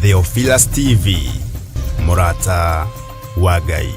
Theophilus TV, mũrata wa Ngai.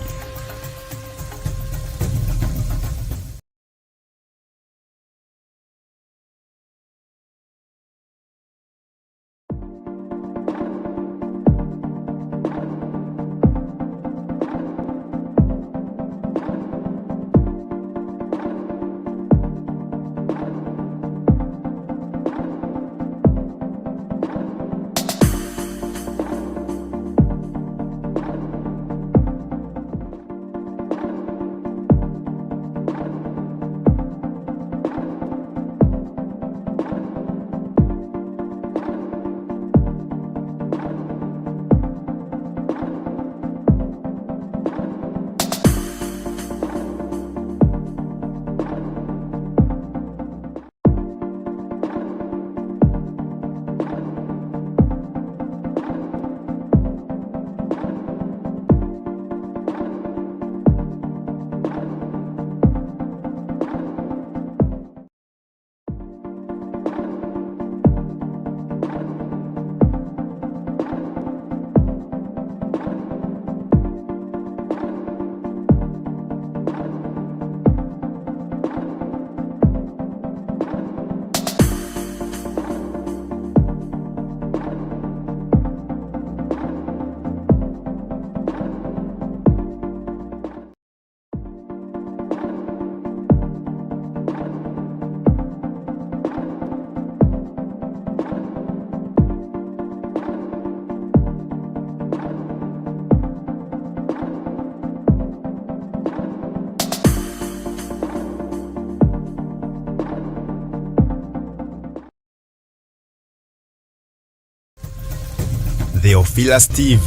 Theophilus TV,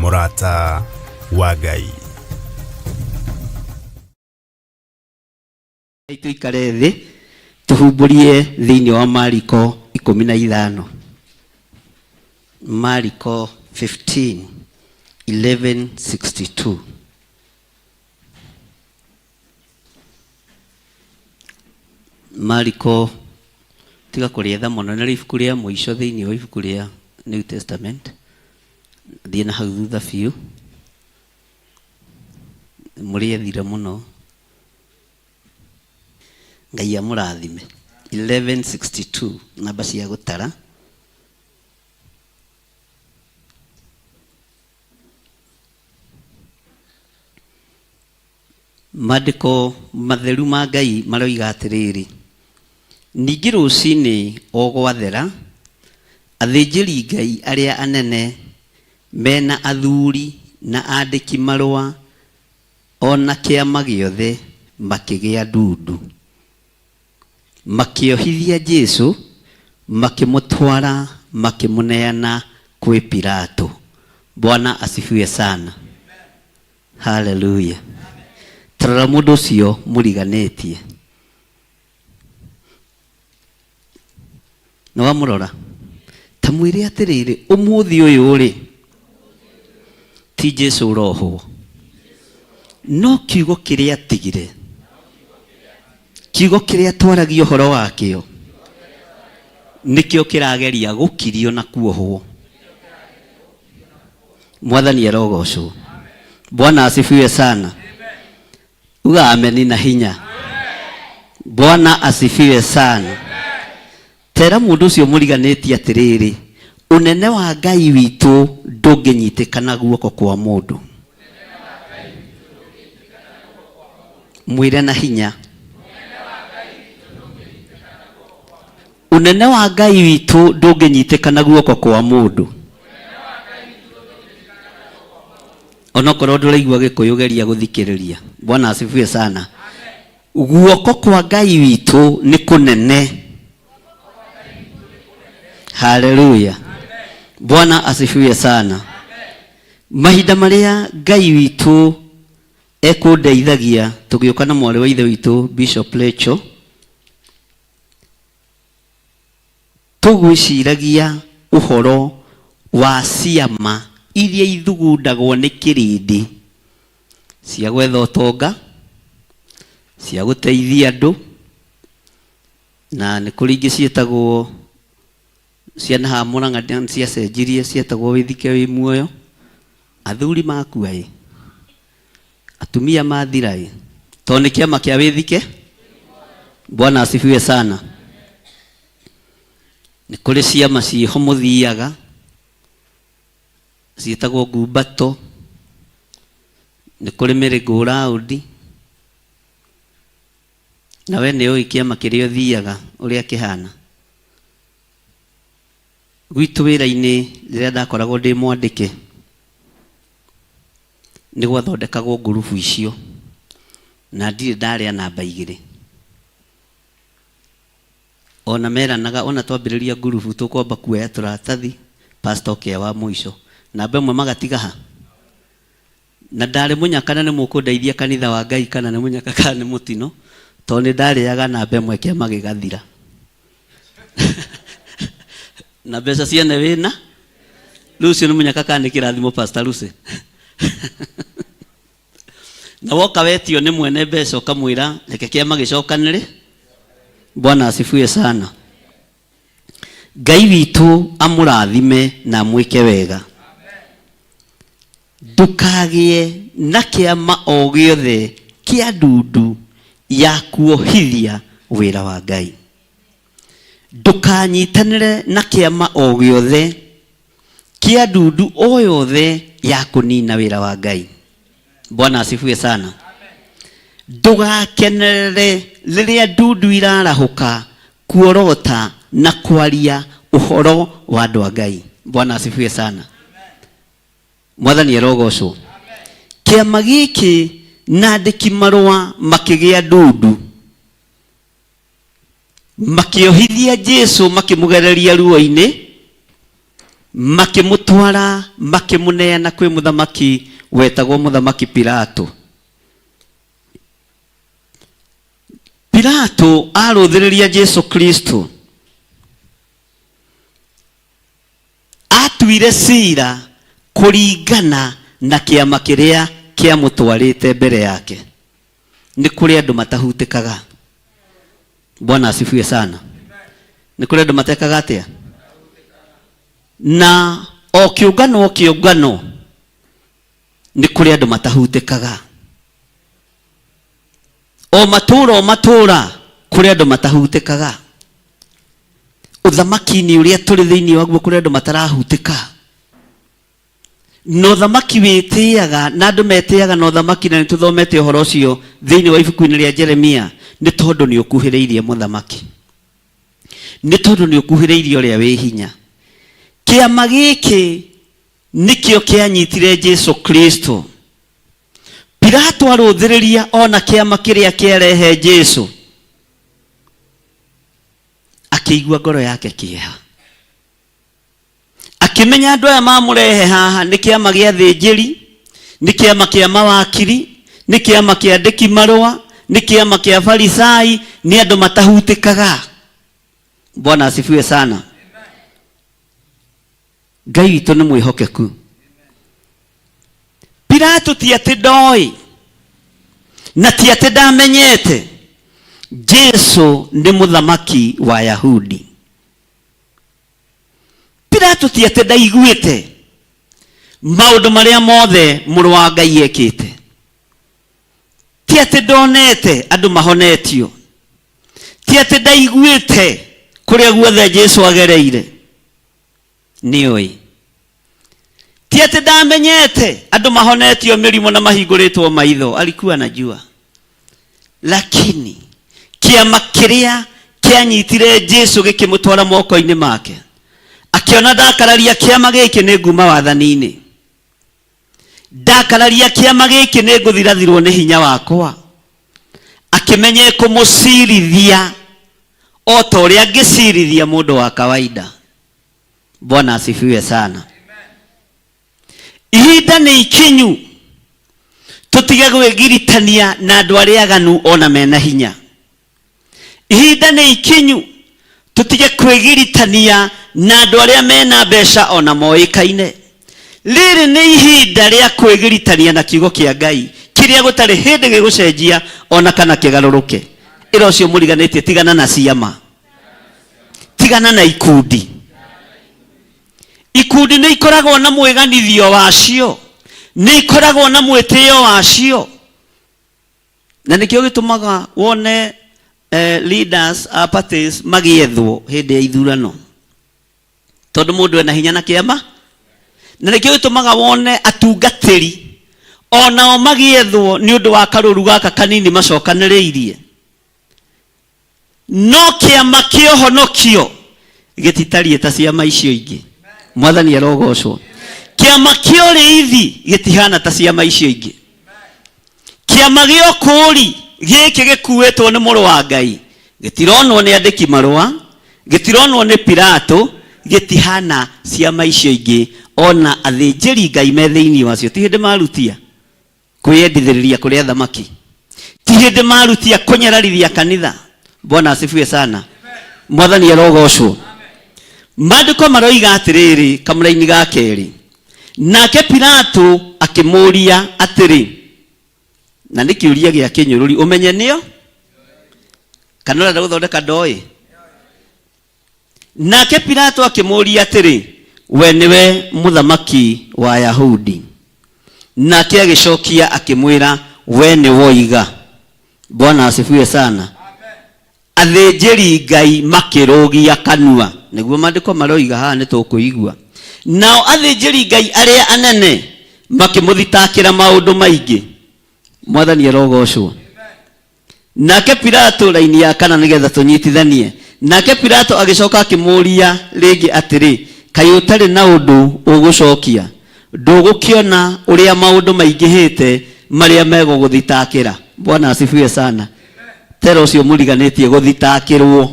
mũrata wa Ngai. Tũikare thĩ tũhumbũrie thĩinĩ wa Mariko 15, Mariko 15 1162. Mariko, tiga kũrĩetha mũno, nĩ ibuku rĩa mũico thĩinĩ wa ibuku rĩa New Testament. Thiĩ na hau thutha biũ, mũrĩethire mũno. Ngai amũrathime. 1162 namba cia gũtara. Maandĩko matheru ma Ngai maroiga atĩrĩrĩ, ningĩ rũcinĩ o gwathera, athĩnjĩri-Ngai arĩa anene me na athuri na andĩki-marũa o na kĩama gĩothe makĩgĩa ndundu. Makĩohithia Jesu, makĩmũtwara makĩmũneana kwĩ Pilato. Bwana asifiwe sana. Haleluya. Tarora mũndũ ũcio mũriganĩtie. Nĩ wamũrora? Ta mwĩre atĩrĩrĩ, ũmũthĩ ũyũ rĩ, ti Jesu ũrohwo. No kiugo kĩrĩa atigire, kiugo kĩrĩa twaragia ũhoro wakĩo, nĩkĩo kĩrageria gũkirio na kuohwo. Mwathani arogocwo. Bwana asifiwe sana. Uga ameni na hinya. Bwana asifiwe sana. Tera mũndũ ũcio mũriganĩtie atĩrĩrĩ, ũnene wa Ngai witũ ndũngĩnyitĩka na guoko kwa mũndũ. Mwĩre na hinya. Ũnene wa Ngai witũ ndũngĩnyitĩka na guoko kwa mũndũ. Onokorwo ndũraigua Gĩkũyũ geria gũthikĩrĩria. Bwana asifiwe sana. Guoko kwa Ngai witũ nĩ kũnene. Haleluya. Bwana asifiwe sana. Mahinda marĩa Ngai witũ ekũndeithagia tũgĩũka na mwarĩ wa ithe witũ Bishop Rachel, Tũgwĩciragia ũhoro wa ciama iria ithugundagwo nĩ kĩrĩndĩ cia gwetha ũtonga, cia gũteithia andũ, na nĩ kũrĩ ingĩ ciĩtagwo Ciana haha Mũrang'a ciacenjirie cietagwo wĩthike wĩ muoyo. Athuri makua ĩ, atumia mathira ĩ, tondũ nĩ kĩama kĩa wĩthike. Bwana asifiwe sana. Nĩ kũrĩ ciama ciĩho mũthiaga ciĩtagwo ngumbato, nĩ kũrĩ merry-go-round, na we nĩ ũĩ kĩama kĩrĩa ũthiaga ũrĩa kĩhana. Gwitũ wĩra-inĩ rĩrĩa ndakoragwo ndĩ mwandĩke, nĩ gwathondekagwo ngurubu icio, na ndirĩ ndarĩa namba igĩrĩ. Ona meranaga ona twambĩrĩria ngurubu tũkwamba kuoya tũratathi, pastor oke e wa mũico. Namba ĩmwe magatiga ha? Na ndarĩ mũnyaka na nĩ mũkũndeithia kanitha wa Ngai kana nĩ mũnyaka kana nĩ mũtino, tondũ nĩ ndarĩaga namba ĩmwe kĩama gĩgathira. Na mbeca ciene wĩna, rĩu ũcio nĩ mũnyaka kana nĩ kĩrathimo Pastor Lucy? Na woka wetio nĩ mwene mbeca ũkamwĩra reke kĩama gĩcokanĩrĩ. Bwana asifiwe sana. Ngai witũ amũrathime na amwĩke wega. Ndũkagĩe na kĩama o gĩothe kĩa ndundu ya kuohithia wĩra wa Ngai. Ndũkanyitanĩre na kĩama o gĩothe kĩa ndundu o yothe ya kũnina wĩra wa Ngai. Bwana asifiwe sana. Ndũgakenerere rĩrĩa ndundu irarahũka kuorota na kwaria ũhoro wa andũ a Ngai. Bwana asifiwe sana. Mwathani arogocwo. Kĩama gĩkĩ na andĩki marũa makĩgĩa ndundu, makĩohithia Jesu, makĩmũgereria ruo-inĩ, makĩmũtwara, makĩmũneana kwĩ mũthamaki wetagwo mũthamaki Pilato. Pilato arũthĩrĩria Jesu Kristo, atuire cira kũringana na kĩama kĩrĩa kĩamũtwarĩte mbere yake. Nĩ kũrĩ andũ matahutĩkaga. Bwana asifiwe sana. Nĩ kũrĩ andũ matekaga atĩa? Na o kĩũngano o kĩũngano nĩ kũrĩ andũ matahutĩkaga. O matũũra o matũũra kũrĩ andũ matahutĩkaga. Ũthamaki-inĩ ũrĩa tũrĩ thĩinĩ waguo kũrĩ andũ matarahutĩka. Na ũthamaki wĩtĩaga na andũ metĩaga na ũthamaki, na nĩtũthomete ũhoro ũcio thĩinĩ wa ibuku-inĩ rĩa Jeremia, nĩ tondũ nĩ ũkuhĩrĩirie mũthamaki, nĩ tondũ nĩ ũkuhĩrĩirie ũrĩa wĩ hinya. Kĩama gĩkĩ nĩkĩo kĩanyitire Jesu Kristo. Pilato arũthĩrĩria ona kĩama kĩrĩa kĩarehe Jesu, akĩigua ngoro yake kĩeha, akĩmenya andũ aya mamũrehe haha nĩ kĩama gĩa thĩnjĩri, nĩ kĩama kĩa mawakiri, nĩ kĩama kĩa andĩki marũa, nĩ kĩama kĩa farisai, nĩ andũ matahutĩkaga. Bwana asifiwe sana. Ngai witũ nĩ mwĩhokeku. Pilato ti atĩ ndoĩ na ti atĩ ndamenyete Jesu nĩ mũthamaki wa Yahudi. Pilato ti atĩ ndaiguĩte maũndũ marĩa mothe mũrũ wa Ngai ekĩte, ti atĩ ndonete andũ mahonetio, ti atĩ ndaiguĩte kũrĩa guothe Jesu agereire, nĩoĩ. Ti atĩ ndamenyete andũ mahonetio mĩrimũ na mahingũrĩtwo maitho, alikuwa anajua, lakini kĩama kĩrĩa kĩanyitire Jesu gĩkĩmũtwara moko-inĩ make, akĩona ndakararia kĩama gĩkĩ nĩ nguma wathani-inĩ, ndakararia kĩama gĩkĩ nĩ ngũthirathirwo nĩ hinya wakwa, akĩmenya kũmũcirithia o ta ũrĩa angĩcirithia mũndũ wa kawaida. Bwana asifiwe sana. Ihinda nĩ ikinyu tũtige gwĩgiritania na andũ arĩa aganu ona mena hinya. Ihinda nĩ ikinyu tũtige kwĩgiritania na andũ arĩa mena mbeca ona moĩkaine. Rĩrĩ nĩ ihinda rĩa kwĩgiritania na kiugo kĩa Ngai kĩrĩa gũtarĩ hĩndĩ gĩgũcenjia ona kana kĩgarũrũke. Ĩra ũcio mũriganĩtie, tigana na ciama, tigana na ikundi. Ikundi nĩ ikoragwo na mwĩganithio wacio, nĩ ikoragwo na mwĩtĩo wacio, na nĩkĩo gĩtũmaga wone leaders a parties magĩethwo hĩndĩ ya ithurano, tondũ mũndũ ena hinya na kĩama. Na nĩkĩo gĩtũmaga wone atungatĩri onao magĩethwo nĩ ũndũ wa karũru gaka kanini macokanĩrĩirie. No kĩama kĩa ũhonokio gĩtitariĩ ta ciama icio ingĩ. Mwathani arogocwo. Kĩama kĩa ũrĩithi gĩtihana ta ciama icio ingĩ. Kĩama gĩa ũkũũri gĩkĩ gĩkuĩtwo nĩ mũrũ wa Ngai gĩtironwo nĩ andĩki marũa, gĩtironwo nĩ Pilato, gĩtihana ciama icio ingĩ. Ona athĩnjĩri Ngai me thĩinĩ wacio ti hĩndĩ marutia kwĩyendithĩrĩria kũrĩ athamaki, ti hĩndĩ marutia kũnyararithia kanitha. Bwana asifiwe sana. Mwathani arogocwo. Maandĩko maroiga atĩrĩrĩ kamũraini ga kerĩ, nake Pilato akĩmũũria atĩrĩ, na nĩ kĩũria gĩa kĩnyũrũri, ũmenye nĩo kana ũrenda gũthondeka ndoĩ. Nake Pilato akĩmũũria atĩrĩ, we nĩwe mũthamaki wa Ayahudi? Nake agĩcokia akĩmwĩra, we nĩ woiga. Bwana asifiwe sana. Athĩnjĩri Ngai makĩrũgia kanua, nĩguo maandĩko maroiga haha nĩ tũkũigua. Nao athĩnjĩri Ngai arĩa anene makĩmũthitakĩra maũndũ maingĩ. Mwathani arogocwo. Nake Pilato, raini ya kana nĩgetha tũnyitithanie. Nake Pilato agĩcoka akĩmũũria rĩngĩ atĩrĩ, kaĩ ũtarĩ na ũndũ ũgũcokia? Ndũgũkĩona ũrĩa maũndũ maingĩhĩte marĩa megũgũthitakĩra? Bwana asifiwe sana. Tera ũcio mũriganĩtie gũthitakĩrwo.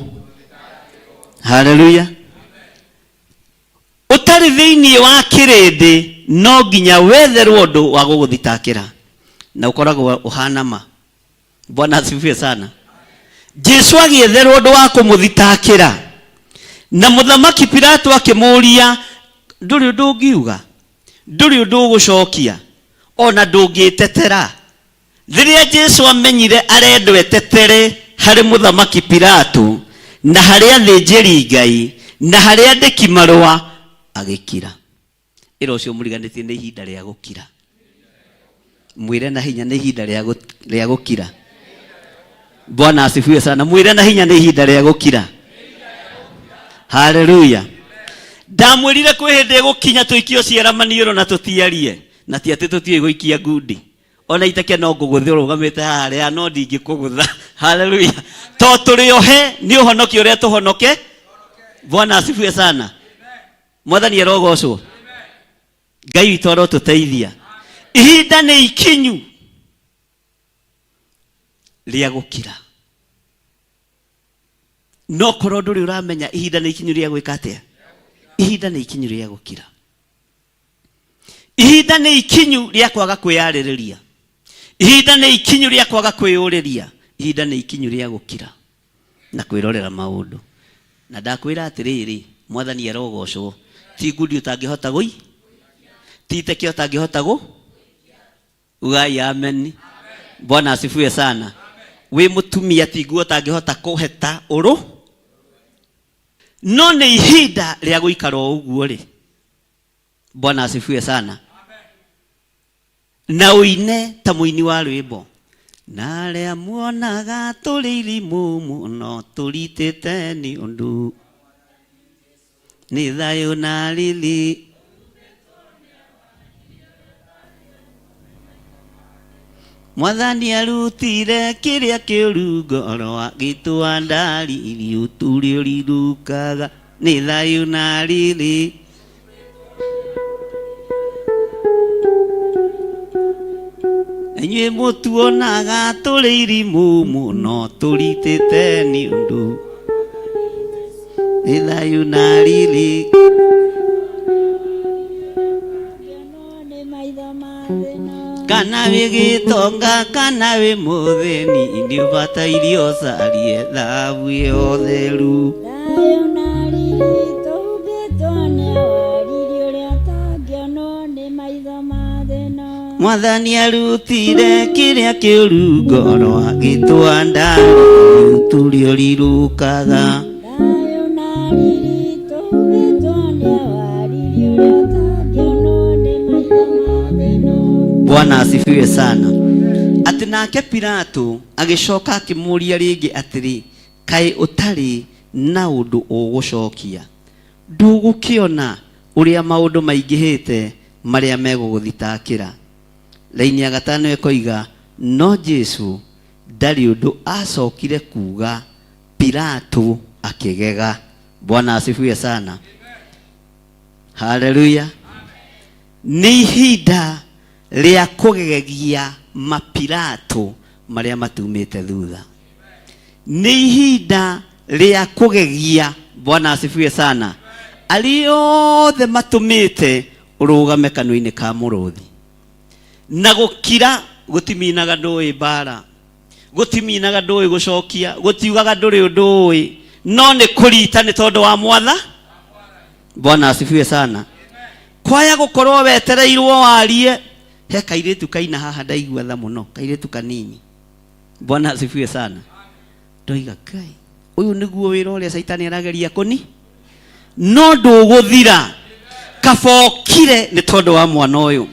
Haleluya. Ũtarĩ thĩinĩ wa kĩrĩndĩ no nginya wetherwo ũndũ wa gũgũthitakĩra, na ũkoragwo ũhana ma. Bwana asifiwe sana. Jesu agĩetherwo ũndũ wa kũmũthitakĩra, na mũthamaki Pilato akĩmũũria, ndũrĩ ũndũ ũngiuga? Ndũrĩ ũndũ ũgũcokia? Ona ndũngĩtetera? Rĩrĩa Jesu amenyire arendwo etetere harĩ mũthamaki Pilato na harĩ athĩnjĩri Ngai na harĩ andĩki marũa, agĩkira. Ĩra ũcio mũriganĩtie nĩ ihinda rĩa gũkira. Mwĩre na hinya nĩ ihinda rĩa gũkira. Bwana asifiwe sana. Mwĩre na hinya nĩ ihinda rĩa gũkira. Haleluya. Ndamwĩrire kwĩ hĩndĩ ĩgũkinya tũikio ciara maniũrũ na tũtiarie, na ti atĩ tũtiũĩ gũikia ngundi. Ona iteke no ngũgũthe ũrũgamĩte haha rĩa no ndingĩkũgũtha. Haleluya. To tũrĩ ohe nĩ ũhonokio ũrĩa tũhonoke. Bwana asifiwe sana. Mwathani arogocwo. Ngai witũ arotũteithia. Ihinda nĩ ikinyu rĩa gũkira. No korwo ndũrĩ ũramenya ihinda nĩ ikinyu rĩa gwĩka atĩa? Ihinda nĩ ikinyu rĩa gũkira. Ihinda nĩ ikinyu rĩa kwaga kwĩyarĩrĩria. Ihinda nĩ ikinyu rĩa kwaga kwĩyũrĩria. Ihinda nĩ ikinyu rĩa gũkira na kwĩrorera maũndũ. Na ndakwĩra atĩrĩrĩ, Mwathani arogocwo. Ti ngundi ũtangĩhota gũi, ti iteke ũtangĩhota gũ. Ugai amen. Bwana asifiwe sana. Wĩ mũtumia ti nguo ũtangĩhota kũheta ũrũ, no nĩ ihinda rĩa gũikara o ũguo rĩ. Bwana asifiwe sana. Na ũine ta mũini wa rwĩmbo, na arĩa muonaga tũrĩ irimũ mũno tũritĩte nĩ ũndũ nĩ thayũ na riri. Mwathani arutire kĩrĩa kĩũru ngoro agĩtũa ndariri ũtũrĩ ũrirũkaga nĩ thayũ na riri. Inyuĩ mũtuonaga tũrĩ irimũ mũno tũritĩte nĩ ũndũ nĩ thayũ na riri. Kana wĩ gĩtonga kana wĩ mũthĩni nĩ ũbataire ũcarie thahabu ĩyo theru. Thayũ na riri tũhumbĩtwo nĩ awariri ũrĩa ũtangĩonwo nĩ maitho ma thĩna. Mwathani arutire kĩrĩa kĩũru ngoro agĩtũa ndari ũtũrĩ ũrirũkaga. Thayũ na riri tũhumbĩtwo nĩ awariri. Bwana asifiwe sana. Atĩ nake Pilato agĩcoka akĩmũria rĩngĩ atĩrĩ, kaĩ ũtarĩ na ũndũ ũgũcokia? Ndũgũkĩona ũrĩa maũndũ maingĩhĩte marĩa megũgũthitakĩra? Raini ya gatano ĩkoiga, no Jesu ndarĩ ũndũ acokire kuuga, Pilato akĩgega. Bwana asifiwe sana. Haleluya. Nĩ ihinda rĩa kũgegia mapilato marĩa matumĩte thutha. Nĩ ihinda rĩa kũgegia, Bwana asifiwe sana, arĩa othe matũmĩte ũrũgame kanua-inĩ ka mũrũthi. Na gũkira gũtiminaga ndũĩ mbara, gũtiminaga ndũĩ gũcokia, gũtiugaga ndũrĩ ũndũ ũĩ, no nĩ kũrita nĩ tondũ wa mwatha. Bwana asifiwe sana. Kwaya gũkorwo wetereirwo warie, he kairĩtu kaina haha ndaigua tha mũno, kairĩtu kanini. Bwana asifiwe sana. Ndoiga Ngai, ũyũ nĩguo wĩra ũrĩa caitani arageria kũni, no ndũgũthira. Kabokire nĩ tondũ wa mwana ũyũ,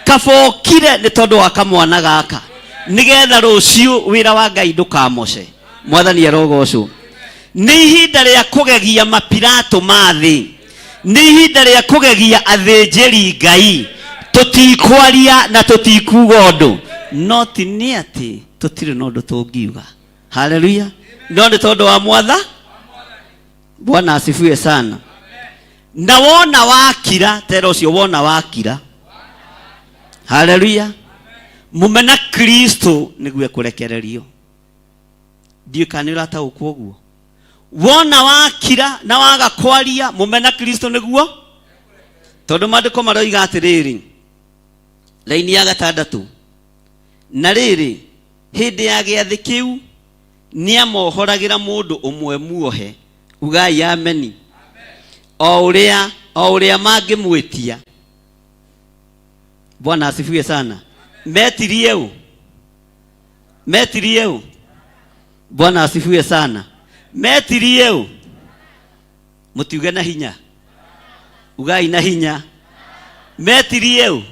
kabokire nĩ tondũ wa kamwana gaka, nĩgetha rũciũ wĩra wa Ngai ndũkamoce. Mwathani arogocwo. Nĩ ihinda rĩa kũgegia mapilato ma thĩ, nĩ ihinda rĩa kũgegia athĩnjĩri Ngai. Tũtikwaria na tũtikuga ũndũ, no ti nĩ atĩ tũtirĩ na ũndũ tũngiuga. Haleluya. No nĩ tondũ wa mwatha. Bwana asifiwe sana. Na wona wakira tera ũcio, wona wakira, haleluya, mumena Kristo nĩguo ekũrekererio. Ndiũĩ kana nĩ ũrataũkwo ũguo. Wona wakira na waga kwaria, mumena Kristo nĩguo, tondũ maandĩko maroiga atĩrĩrĩ, raini ya gatandatũ, na rĩrĩ, hĩndĩ ya gĩathĩ kĩu nĩamohoragĩra mũndũ ũmwe muohe. Ugai ameni. O ũrĩa o ũrĩa mangĩmwĩtia. Bwana asifiwe sana. Metirie ũ? Metirie ũ? Bwana asifiwe sana. Metirie ũ? Mũtiuge na hinya, ugai na hinya. Metirie ũ?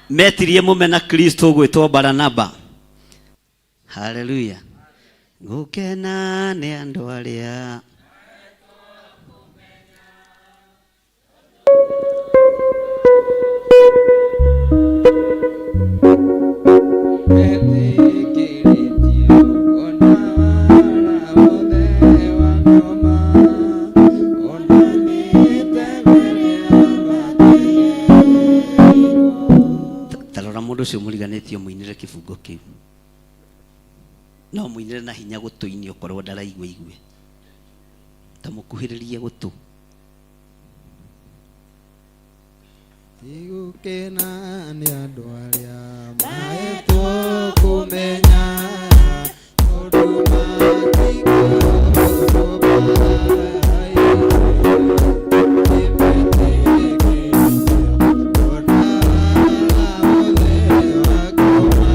Metirie mũmena Kristo gwĩtwo Baranaba. Haleluya. Gũkena nĩ andũ arĩa Metĩkĩrĩtio kuona wara wothe wa ngoma, ona mĩtego ĩrĩa mategeirwo. Ta rora mũndũ ũcio mũriganĩtio, mũinĩre kĩbungo kĩu. No mũinĩre na hinya gũtũ-inĩ okorwo ndaraigua igue. Ta mũkuhĩrĩrie gũtũ. Tigũkena nĩ andũ arĩa mahetwo kũmenya, tondũ matingĩhotwo mbaara-inĩ. Nĩmetĩkĩrĩtio kuona wara wothe wa ngoma,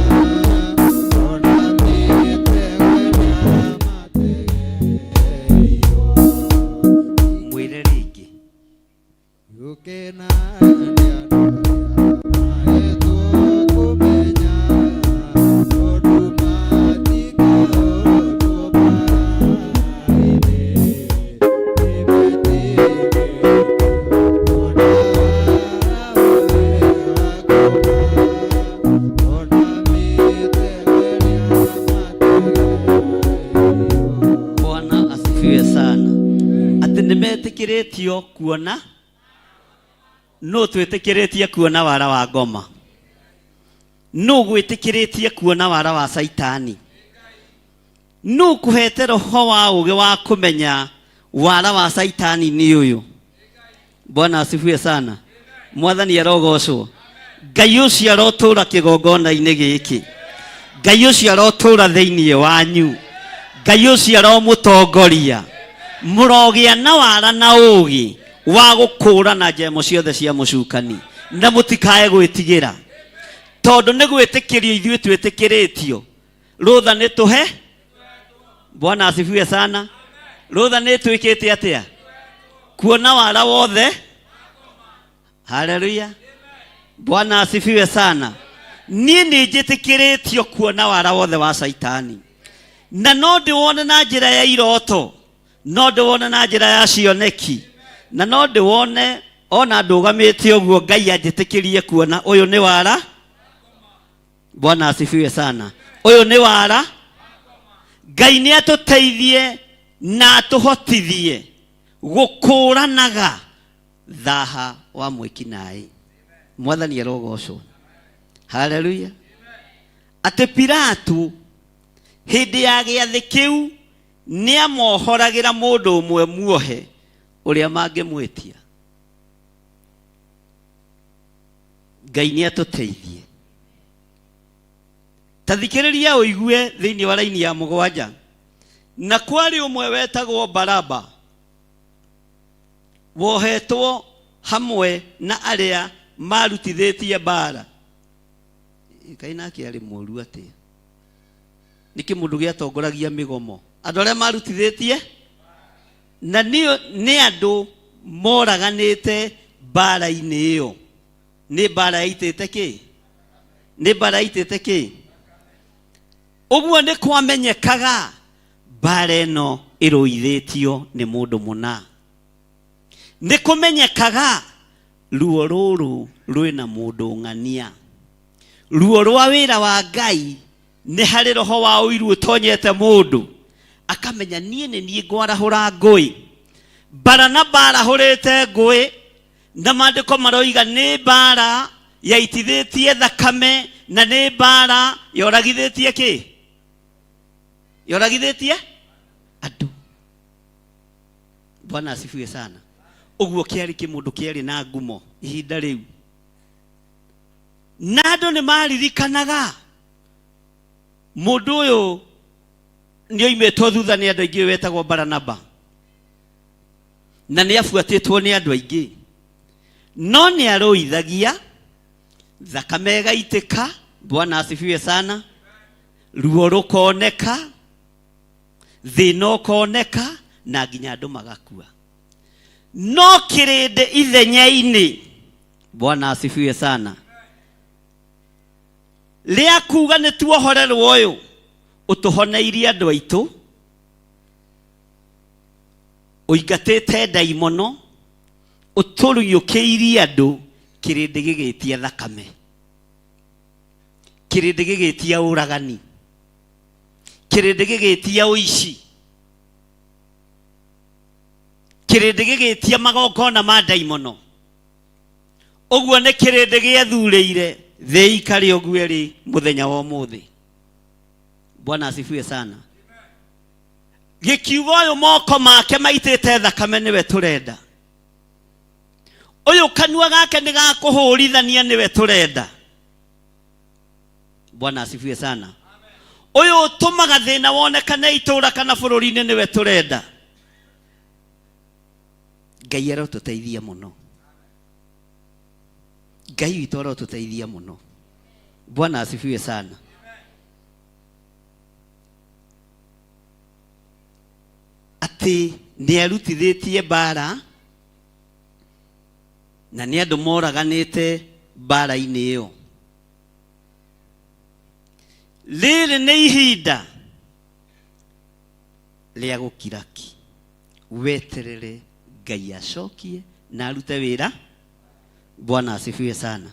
ona mĩtego ĩrĩa mategeirwo. Mwĩre rĩngĩ. Gũkena nĩ andũ arĩa mahetwo kũmenya, tondũ matingĩhotwo mbaara-inĩ. Nĩmetĩkĩrĩtio kuona wara wothe wa ngoma, ona mĩtego ĩrĩa mategeirwo. Bwana asifiwe sana. Atĩ nĩmetĩkĩrĩtio kuona, nũ twĩtĩkĩrĩtie kuona wara wa ngoma? Nũ gwĩtĩkĩrĩtie kuona wara wa caitani? Nũ kũhete roho wa ũgĩ wa kũmenya wara wa caitani nĩ ũyũ? Bwana asifiwe sana. Mwathani arogocwo. Ngai ũcio arotũra kĩgongona-inĩ gĩkĩ, Ngai ũcio arotũra thĩinĩ wanyu, Ngai ũcio aromũtongoria, mũrogĩa na wara na ũgĩ wa gũkũrana njemo ciothe cia mũcukani, na mũtikae gwĩtigĩra, tondũ nĩ gwĩtĩkĩrio ithuĩ twĩtĩkĩrĩtio. Rũtha nĩ tũhe. Bwana asifiwe sana. Rũtha nĩ twĩkĩte atĩa kuona wara wothe? Haleluya. Bwana asifiwe sana. Niĩ nĩ njĩtĩkĩrĩtio kuona wara wothe wa Caitani, na no ndĩwone na njĩra ya iroto, no ndĩwone na njĩra ya cioneki, na no ndĩwone ona ndũgamĩte ũguo. Ngai anjĩtĩkĩrie kuona ũyũ nĩ wara. Bwana asifiwe sana. Ũyũ nĩ wara. Ngai nĩ atũteithie na atũhotithie gũkũranaga thaha wa mwĩkinaĩ. Mwathani arogocwo. Haleluya. Atĩ Pilatu hĩndĩ ya gĩathĩ kĩu nĩ amohoragĩra mũndũ ũmwe muohe ũrĩa mangĩmwĩtia. Ngai nĩ atũteithie. Ta thikĩrĩria ũigue thĩinĩ wa raini ya 7. Na kwarĩ ũmwe wetagwo Baraba, wohetwo hamwe na arĩa marutithĩtie mbara. Ngai nake arĩ mũru atĩa? Nĩkĩ mũndũ gĩatongoragia mĩgomo? Andũ arĩa marutithĩtie na nĩ andũ moraganĩte mbara-inĩ ĩyo. Nĩ mbara yaitĩte kĩ? Nĩ mbara yaitĩte kĩ? Ũguo nĩ kwamenyekaga mbara ĩno ĩrũithĩtio nĩ mũndũ mũna. Nĩ kũmenyekaga ruo rũrũ rwĩna mũndũ ng'ania. Ruo rwa wĩra wa Ngai nĩ harĩ roho wa ũiru ũtonyete mũndũ, akamenya niĩ nĩ niĩ ngwarahũra ngũĩ. Baranaba arahũrĩte ngũĩ, na maandĩko maroiga nĩ mbara yaitithĩtie thakame, na nĩ mbara yoragithĩtie kĩ? Yoragithĩtie andũ. Bwana asifiwe sana. Ũguo kĩarĩ kĩmũndũ kĩarĩ na ngumo ihinda rĩu, na andũ nĩ maririkanaga mũndũ ũyũ nĩ oimĩtwo thutha nĩ andũ aingĩ wetagwo Baranaba, na nĩ abuatĩtwo nĩ andũ aingĩ, no nĩ arũithagia thakame ĩgaitĩka. Bwana asifiwe sana. Ruo rũkoneka, thĩna ũkoneka, na nginya andũ magakua. No kĩrĩndĩ ithenya-inĩ, Bwana asifiwe sana, rĩa kuga nĩ tuohorerwo ũyũ ũtũhoneirie andũ aitũ, ũingatĩte ndaimono, ũtũriũkĩirie andũ, kĩrĩndĩ gĩgĩtia thakame, kĩrĩndĩ gĩgĩtia ũragani, kĩrĩndĩ gĩgĩtia ũici, kĩrĩndĩ gĩgĩtia magongona ma ndaimono. Ũguo nĩ kĩrĩndĩ gĩethurĩire thĩ ikare ũguo ĩrĩ mũthenya wa ũmũthĩ. Bwana asifiwe sana. Gĩkiuga ũyũ moko make maitĩte thakame nĩwe tũrenda, ũyũ kanua gake nĩ gakũhũrithania nĩwe tũrenda. Bwana asifiwe sana. Ũyũ ũtũmaga thĩna wonekane itũũra kana bũrũri-inĩ nĩwe tũrenda. Ngai arotũteithia mũno. Ngai witũ arotũteithia mũno. Bwana asifiwe sana. Atĩ nĩ arutithĩtie mbara na nĩ andũ moraganĩte mbara-inĩ ĩyo. Rĩrĩ nĩ ihinda rĩa gũkiraki, weterere Ngai acokie na arute wĩra. Bwana asifiwe sana.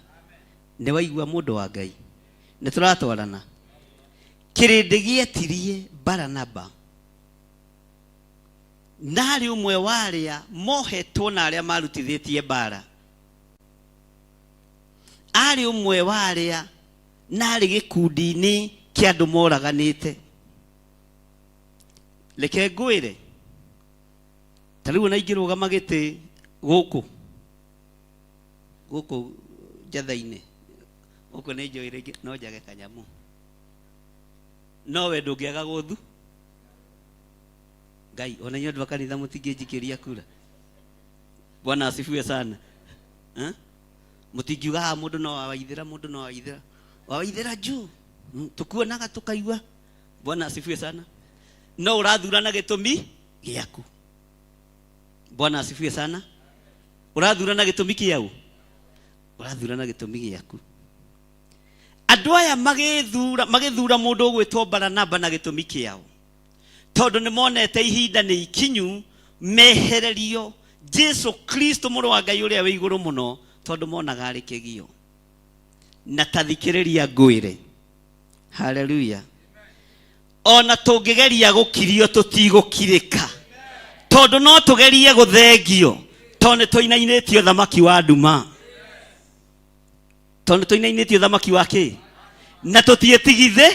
Nĩ waigua mũndũ wa Ngai, nĩ tũratwarana. Kĩrĩndĩ gĩetirie Baranaba, na harĩ ũmwe wa arĩa mohetwo na arĩa marutithĩtie mbara, arĩ ũmwe wa arĩa na arĩ gĩkundi-inĩ kĩa andũ moraganĩte. Reke ngwĩre, ta rĩu ona ingĩrũgama gĩtĩ gũkũ gũkũ njatha-inĩ gũkũ nĩ njũĩ rĩngĩ no njage kanyamũ, no we ndũngĩaga gũthu Ngai. Ona inyuĩ andũ a kanitha mũtingĩnjikĩria kura. Bwana asifiwe sana. Eh? Mũtingiuga haha mũndũ no wawaithĩra, mũndũ no wawaithĩra, wawaithĩra juu. Tukuonaga tukaigua. Bwana asifiwe sana. No ũrathura na gĩtũmi gĩaku. Bwana asifiwe sana. Ũrathura na gĩtũmi kĩaũ? Ũrathura na gĩtũmi gĩaku. Andũ aya magĩthura magĩthura mũndũ ũgwĩtwo Baranaba na gĩtũmi kĩao, tondũ nĩ monete ihinda nĩ ikinyu mehererio Jesu Kristo mũrũ wa Ngai ũrĩa wĩ igũrũ mũno, tondũ monaga arĩ kĩgio. Na tathikĩrĩria ngwĩre, haleluya, ona tũngĩgeria gũkirio tũtigũkirĩka, tondũ no tũgerie gũthengio, tondũ nĩ tũinainĩtio thamaki wa nduma, tondũ nĩ tũinainĩtio thamaki wa kĩ, na tũtiĩtigithĩ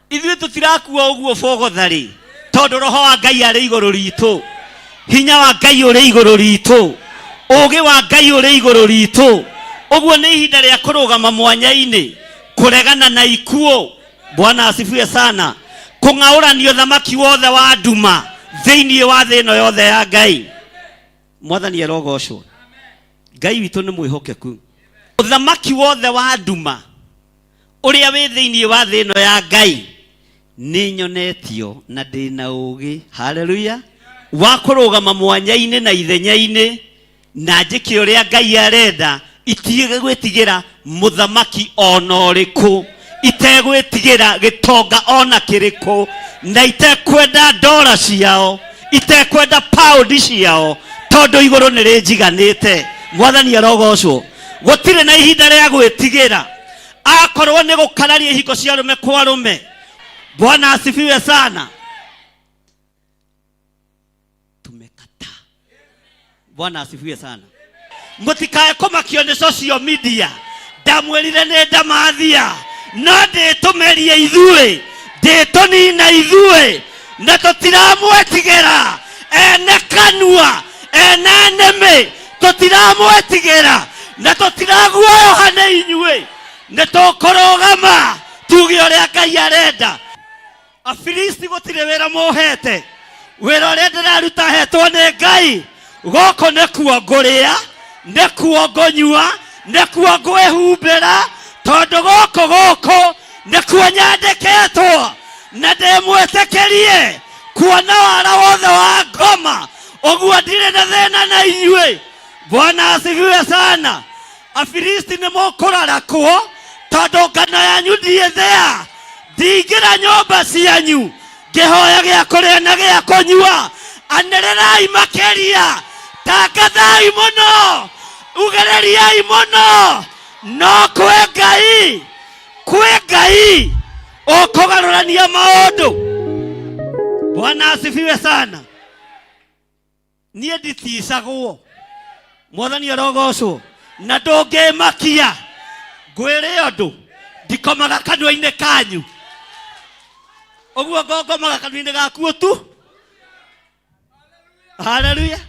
ithuĩ tũtirakua ũguo bogotharĩ, tondũ roho wa Ngai arĩ igũrũ ritũ, hinya wa Ngai ũrĩ igũrũ ritũ, ũũgĩ wa Ngai ũrĩ igũrũ ritũ. Ũguo nĩ ihinda rĩa kũrũgama mwanya-inĩ, kũregana na ikuũ. Bwana asifiwe sana. Kũng'aũranio thamaki wothe wa nduma thĩinĩ wa thĩ ĩno yothe ya Ngai. Mwathani arogocwo. Ngai witũ nĩ mwĩhokeku. Ũthamaki wothe wa nduma ũrĩa wĩ thĩinĩ wa thĩ ĩno ya Ngai nĩ nyonetio na ndĩ na ũũgĩ, haleluya, wa kũrũgama mwanya-inĩ na ithenya-inĩ na njĩke ũrĩa Ngai arenda, itige gwĩtigĩra mũthamaki ona ũrĩkũ, itegwĩtigĩra gĩtonga ona kĩrĩkũ, na itekwenda ndora ciao, itekwenda paundi ciao, tondũ igũrũ nĩ rĩnjiganĩte. Mwathani arogocwo. Gũtirĩ na ihinda rĩa gwĩtigĩra, akorwo nĩ gũkararia ihiko cia arũme kwa arũme. Bwana asifiwe sana. Tumekataa. Bwana asifiwe sana. Mũtikae kũmakio nĩ social media. Ndamwĩrire nĩ ndamathia, no ndĩtũmerie ithuĩ, ndĩtũnina ithuĩ, na tũtiramwetigĩra. Ene kanua, ene nĩmĩ, tũtiramwetigĩra na tũtiraguoyoha nĩ inyuĩ. Nĩ tũkũrũgama tuge ũrĩa Ngai arenda. Afilisti gũtirĩ wĩra mũhete, wĩra ũrĩa ndĩraruta hetwo nĩ Ngai. Gũkũ nĩkuo ngũrĩa, nĩkuo ngũnyua, nĩkuo ngwĩhumbĩra, tondũ gũkũ gũkũ nĩkuo nyandĩkĩtwo na ndĩmwĩtĩkĩrie kuona wara wothe wa ngoma. Ũguo ndirĩ na thĩna na inyuĩ. Bwana asifiwe sana. Afilisti nĩ mũkũrarakwo, tondũ ngano yanyu ndiĩthĩa. Ndingĩra nyũmba cianyu ngĩhoya gĩa kũrĩa na gĩa kũnyua. Anĩrĩrai makĩria, tangathai mũno, ugĩrĩriai mũno, no kwĩ Ngai, kwĩ Ngai ũkũgarũrania maũndũ. Bwana asifiwe sana. Niĩ nditicagwo. Mwathani arogocwo. Na ndũngĩmakia ngwĩre ũndũ, ndikomaga kanua-inĩ kanyu ũguo, ngongomaga kanua-inĩ gakuo tu. Haleluya.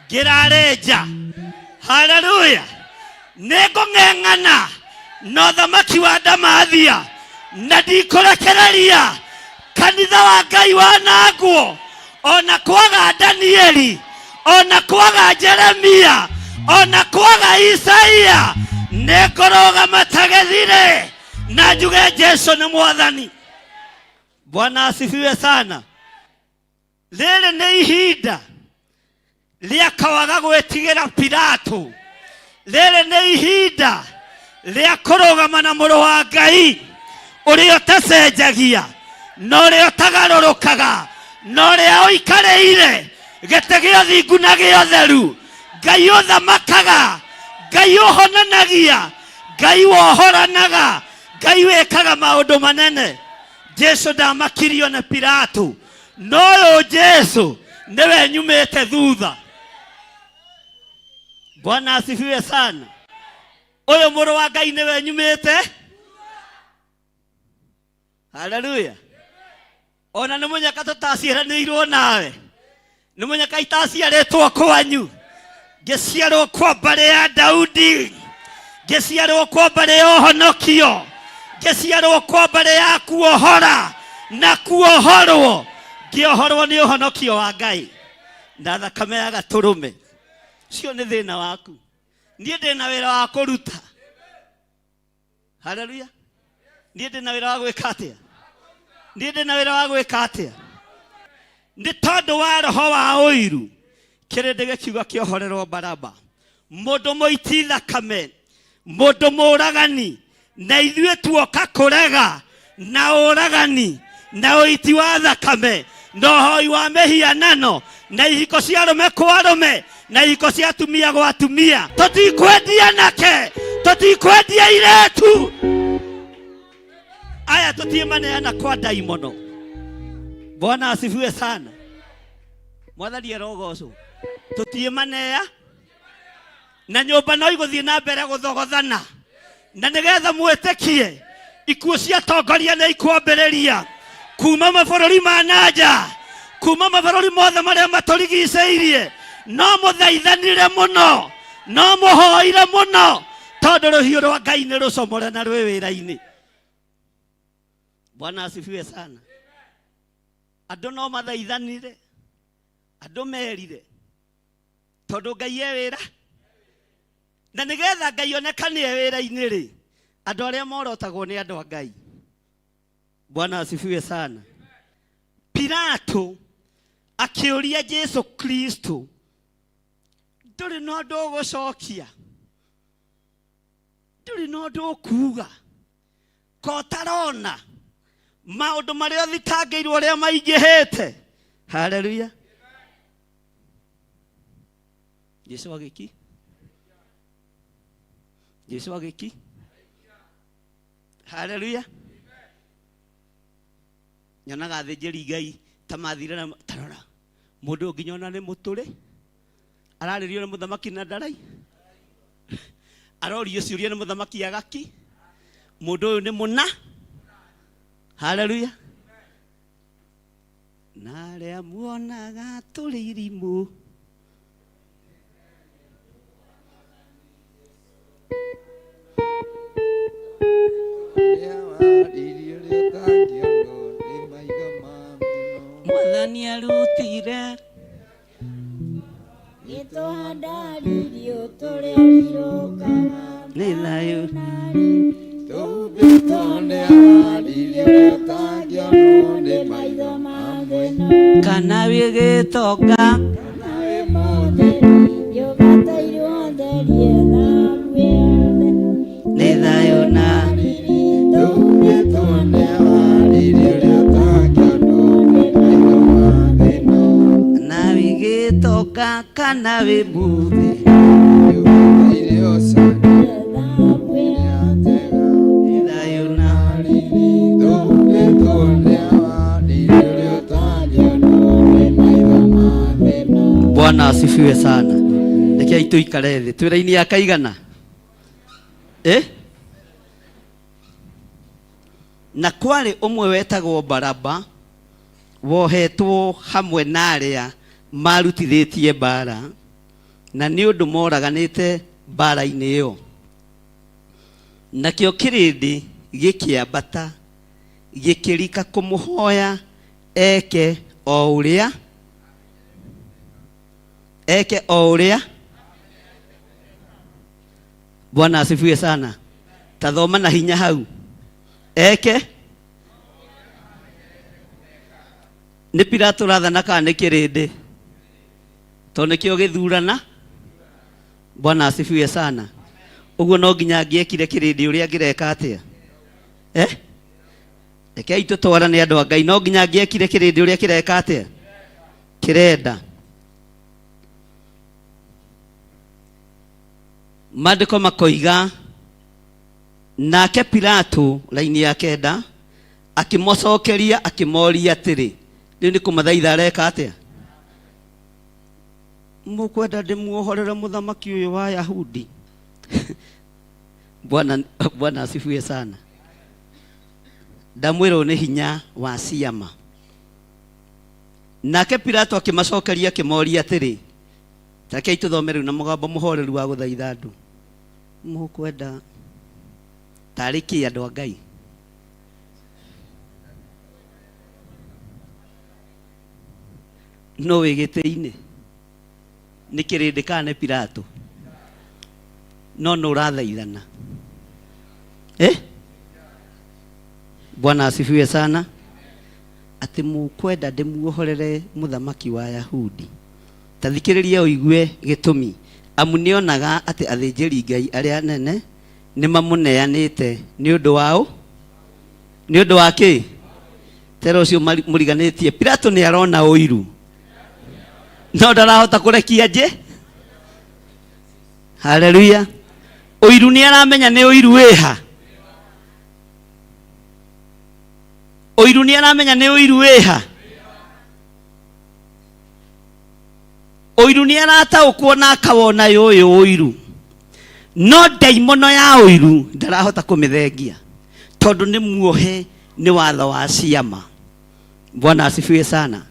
Ngĩrare nja. Haleluya. Nĩ ngũng'eng'ana na ũthamaki wa ndamathia, na ndikũrekereria kanitha wa Ngai wanangwo, ona kwaga Danieli, ona kwaga Jeremia, ona kwaga Isaia. Nĩ ngũrũgama ta gĩthirĩ na njuge Jesu nĩ Mwathani. Bwana asifiwe sana. Rĩrĩ nĩ ihinda rĩa kwaga gwĩtigĩra Pilato. Rĩrĩ nĩ ihinda rĩa kũrũgama na mũrũ wa Ngai ũrĩa ũtacenjagia na ũrĩa ũtagarũrũkaga na ũrĩa ũikarĩire gĩtĩ gĩa ũthingu na gĩa ũtheru, Ngai ũthamakaga, Ngai ũhonanagia, Ngai wohoranaga, Ngai wĩkaga maũndũ manene. Jesu ndamakirio nĩ Pilato, no ũyũ Jesu nĩwe nyumĩte thutha. Bwana asifiwe sana. Ũyũ mũrũ wa Ngai nĩwe nyumĩte. Haleluya. Ona nĩ mũnyaka tũtaciaranĩirwo nawe, nĩ mũnyaka itaciarĩtwo kwanyu, ngĩciarwo kwa mbarĩ ya Daudi, ngĩciarwo kwa mbarĩ ya ũhonokio, ngĩciarwo kwa mbarĩ ya kuohora na kuohorwo, ngĩohorwo nĩ ũhonokio wa Ngai na thakame ya gatũrũme. Ũcio nĩ thĩna waku. Niĩ ndĩ na wĩra wa kũruta. Haleluya. Niĩ ndĩ na wĩra wa gwĩka atĩa? Niĩ ndĩ na wĩra wa gwĩka atĩa? Nĩ tondũ wa roho wa ũiru, kĩrĩndĩ gĩkiuga kĩohorerwo Baraba, mũndũ mũiti thakame, mũndũ mũragani. Na ithuĩ tuoka kũrega na ũragani na ũiti wa thakame na ũhoi wa mĩhianano na ihiko cia arũme kwa arũme na ihiko cia atumia gwa atumia. Tũtikwendia anake, tũtikwendia airĩtu aya, tũtiĩmaneana kwa ndaimono. Bwana asifiwe sana. Mwathani arogocwo. Tũtiĩmanea na nyũmba no igũthiĩ na mbere gũthogothana, na nĩgetha mwĩtĩkie ikuũ cia atongoria nĩ ikwambĩrĩria kuma mabũrũri ma nanja, kuma mabũrũri mothe marĩa matũrigicĩirie. No mũthaithanire mũno, no mũhoire mũno, tondũ rũhiũ rwa Ngai nĩ rũcomore na rwĩ wĩra-inĩ. Bwana asifiwe sana. Andũ no mathaithanire, andũ merire, tondũ Ngai e wĩra, na nĩgetha Ngai onekane e wĩra-inĩ rĩ, andũ arĩa morotagwo nĩ andũ a Ngai. Bwana asifiwe sana. Pilato akĩũria Jesu Kristo, ndũrĩ na ũndũ ũgũcokia, ndũrĩ na ũndũ ũkuga, ko ũtarona maũndũ marĩa ũthitangĩirwo ũrĩa maingĩhĩte? Haleluya. Jesu agĩki, Jesu agĩki. Haleluya. Nyonaga athĩnjĩri Ngai ta mathire na tarora mũndũ ũyũ nginya ona nĩ mũtũrĩ ararĩrio nĩ mũthamaki na ndarai arorio ciũria nĩ mũthamaki agaki mũndũ ũyũ nĩ mũna. Haleluya. Na arĩa muonaga tũrĩ irimũ Mwathani arutire Gĩtũhanda irio tũrĩa rirũkaga nĩ thayũ Tũhumbĩtwo nĩ awariri ũrĩa ũtangĩonwo nĩ maitho ma thĩna. Kana wĩ gĩtonga Kana wĩ mũthĩni, yũbatairwo therie thabu yothe. Nĩ thayũ na Tũhumbĩtwo nĩ awariri ũrĩa ũtangĩonwo nĩ maitho ma thĩna. Na wĩ gĩtonga kana wĩ mũthĩ Yũbataire ũcani Thabu ĩrĩa njega. Nĩ thayũ na Tũhumbĩtwo nĩ awariri ũrĩa ũtangĩonwo nĩ maitho ma thĩna. Bwana asifiwe sana. Rekei tũikare thĩ. Twĩ raini ya kaigana eh? Na kwarĩ ũmwe wetagwo Baraba wohetwo hamwe na arĩa marutithĩtie mbara, na nĩ ũndũ moraganĩte mbara-inĩ ĩyo. Nakĩo kĩrĩndĩ gĩkĩambata gĩkĩrika kũmũhoya eke o ũrĩa eke o ũrĩa. Bwana asifiwe sana. Tathoma na hinya hau. Eke nĩ Pilato ũrathana kana nĩ kĩrĩndĩ? Tondũ nĩkĩo gĩthurana. Bwana asifiwe sana. Ũguo no nginya angĩekire kĩrĩndĩ ũrĩa angĩreka atĩa? Eh? Rekei tũtwarane andũ a Ngai, no nginya angĩekire kĩrĩndĩ ũrĩa kĩreka atĩa? Kĩrenda. Maandĩko makoiga nake Pilato raini ya kenda akĩmocokeria akĩmoria atĩrĩ, rĩu nĩ kũmathaitha areka atĩa? Mũkwenda ndĩmuohorere mũthamaki ũyũ wa Yahudi? Bwana, Bwana asifiwe sana. Ndamwĩrwo nĩ hinya wa ciama. Nake Pilato akĩmacokeria akĩmoria atĩrĩ, rekei tũthome rĩu na mũgambo mũhoreru wa gũthaitha andũ. Mũkwenda tarĩ kĩ andũ a Ngai? No wĩ gĩtĩ-inĩ nĩ kĩrĩndĩ kana nĩ Pilato? No nũ ũrathaithana? Eh? Bwana asifiwe sana. Atĩ mũkwenda ndĩmuohorere mũthamaki wa Yahudi? Ta thikĩrĩria ũigue gĩtũmi. Amu nĩonaga atĩ athĩnjĩri Ngai arĩa anene Nĩ mamũneanĩte nĩ ũndũ wa ũ? Nĩ ũndũ wa kĩ? Tera ũcio mũriganĩtie. Pilato nĩ arona ũiru. No ndarahota kũrekia nje. Haleluya. Ũiru nĩ aramenya nĩ ũiru wĩha. Ũiru nĩ aramenya nĩ ũiru wĩha. Ũiru nĩ arataũkwo na akawona ũyũ ũiru. No ndaimono ya ũiru ndarahota kũmĩthengia tondũ nĩ muohe nĩ watho wa ciama. Bwana asifiwe sana.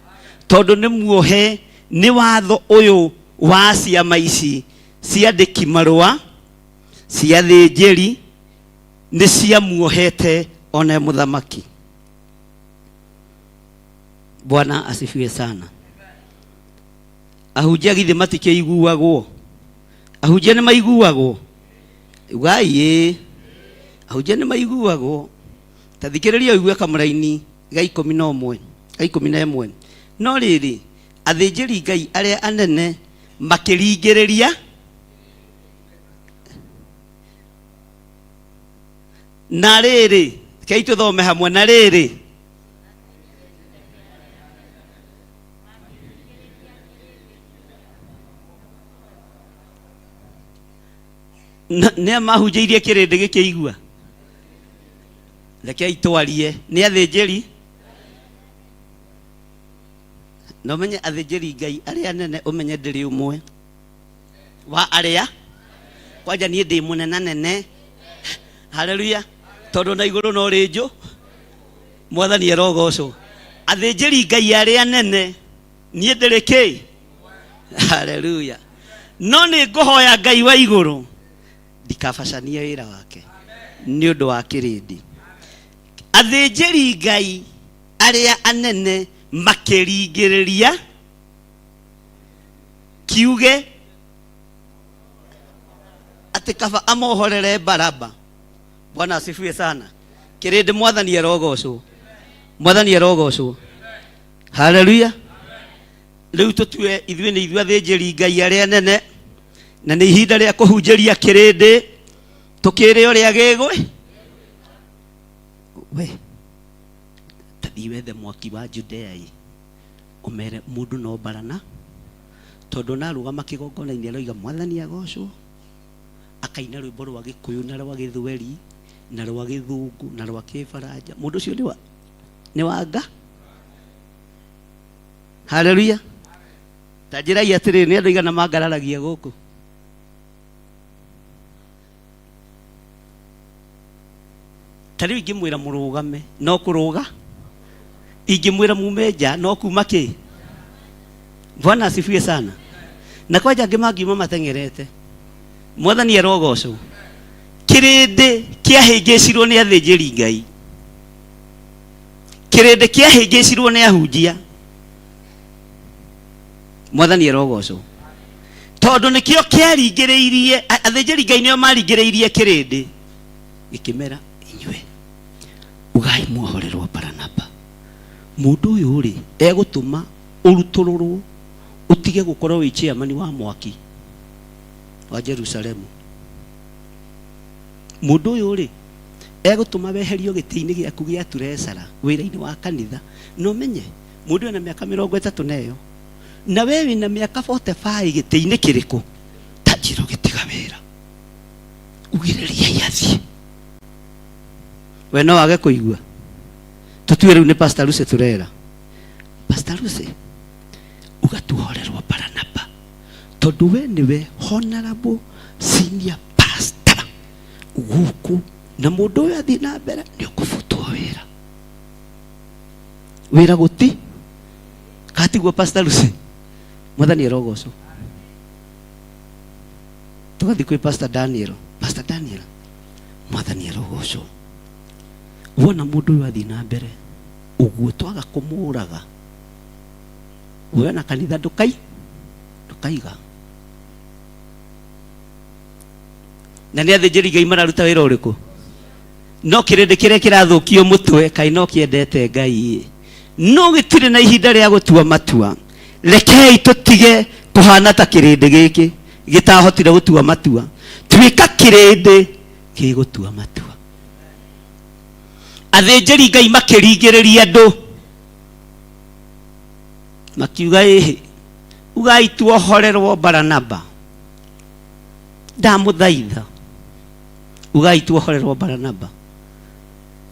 Tondũ nĩ muohe nĩ watho ũyũ wa ciama ici ciandĩki marũa cia thĩnjĩri nĩ ciamuohete ona mũthamaki. Bwana asifiwe sana. Ahunjia githĩ matikĩiguagwo? Ahunjia nĩ maiguagwo? Ugai ĩĩ. Ahunjia nĩ maiguagwo. Ta thikĩrĩria ũigue kamũraini ga 11, ga 11. No rĩrĩ, athĩnjĩri Ngai arĩa anene makĩringĩrĩria na rĩrĩ, rekei tũthome hamwe, na rĩrĩ nĩ mahunjĩirie kĩrĩndĩ gĩkĩigua. Rekei twarie nĩ athĩnjĩri na ũmenye athĩnjĩri Ngai arĩa anene, ũmenye ndĩrĩ ũmwe wa arĩa kwanja niĩ ndĩ mũnena nene. Haleluya. Tondũ na igũrũ no rĩnjũ. Mwathani arogocwo. Athĩnjĩri Ngai arĩa anene niĩ ndĩrĩ kĩ? Haleluya. No nĩ ngũhoya Ngai wa igũrũ ndikabacanie wĩra wake nĩ ũndũ wa kĩrĩndĩ. Athĩnjĩri Ngai arĩa anene makĩringĩrĩria kiuge atĩ kaba amohorere Baraba. Bwana asifiwe sana. Kĩrĩndĩ mwathani arogocwo. Mwathani arogocwo. Haleluya. Rĩu tũtue ithuĩ nĩ ithuĩ athĩnjĩri Ngai arĩa anene na nĩ ihinda rĩa kũhunjĩria kĩrĩndĩ tũkĩre ũrĩa gĩgwe. We tathiĩ wethe mwaki wa Judea ĩ ũmere mũndũ no barana tondũ narũgama kĩgongona-inĩ aroiga mwathani agocwo, akaina rwĩmbo rwa Gĩkũyũ na rwa Gĩthweri na rwa Gĩthũngũ na rwa Kĩbaranja. Mũndũ ũcio nĩ wa nga. Haleluya. Ta njĩrai atĩrĩrĩ, nĩ andũ aigana mangararagia gũkũ? Ta rĩu ingĩmwĩra mũrũgame no kũrũga, ingĩmwĩra mume nja no kuma kĩ? Bwana asifiwe sana. Na kwanja angĩ mangiuma mateng'erete. Mwathani arogocwo. Kĩrĩndĩ kĩahĩngĩcirwo nĩ athĩnjĩri Ngai. Kĩrĩndĩ kĩahĩngĩcirwo nĩ ahunjia. Mwathani arogocwo. Tondũ nĩkĩo kĩaringĩrĩirie athĩnjĩri Ngai nĩo maringĩrĩirie kĩrĩndĩ gĩkĩmera inyuĩ ugai muohorerwo Baranaba. Mũndũ ũyũ rĩ egũtũma ũrutũrũrwo ũtige gũkorwo wĩ chairman wa mwaki wa Jerusalemu. Mũndũ ũyũ rĩ egũtũma weherio gĩtĩ-inĩ gĩaku gĩa turesara wĩra-inĩ wa kanitha. Na ũmenye mũndũ ena mĩaka 30 na ĩyo na we wĩna mĩaka 45 gĩtĩ-inĩ kĩrĩkũ? Ta njĩra ũgĩtiga wĩra ugĩrĩriai athiĩ. We no wage kũigua. Tũtue rĩu nĩ Pastor Lucy tũrera. Pastor Lucy ugatuhorerwo Baranaba tondũ we nĩwe honorable senior pastor gũkũ, na mũndũ ũyũ athiĩ na mbere nĩ ũkũbutwo wĩra. Wĩra gũti katiguo Pastor Lucy. Mwathani arogocwo. Tũgathiĩ kwĩ Pastor Daniel. Pastor Daniel, mwathani arogocwo. Wona mũndũ ũyũ athiĩ na mbere ũguo twaga kũmũraga, we na kanitha ndũkaiga. Na nĩ athĩnjĩri Ngai mararuta wĩra ũrĩkũ? No kĩrĩndĩ kĩrĩa kĩrathũkio mũtwe kaĩ no kĩendete Ngai ĩ. No gĩtirĩ na ihinda rĩa gũtua matua. Rekei tũtige kũhana ta kĩrĩndĩ gĩkĩ gĩtahotire gũtua matua. Tuĩka kĩrĩndĩ Gĩgũtua matua. Athĩnjĩri Ngai makĩringĩrĩria andũ makiuga, ĩhĩ, ugai tuohorerwo Baranaba, ndamũthaitha, ugai tuohorerwo Baranaba.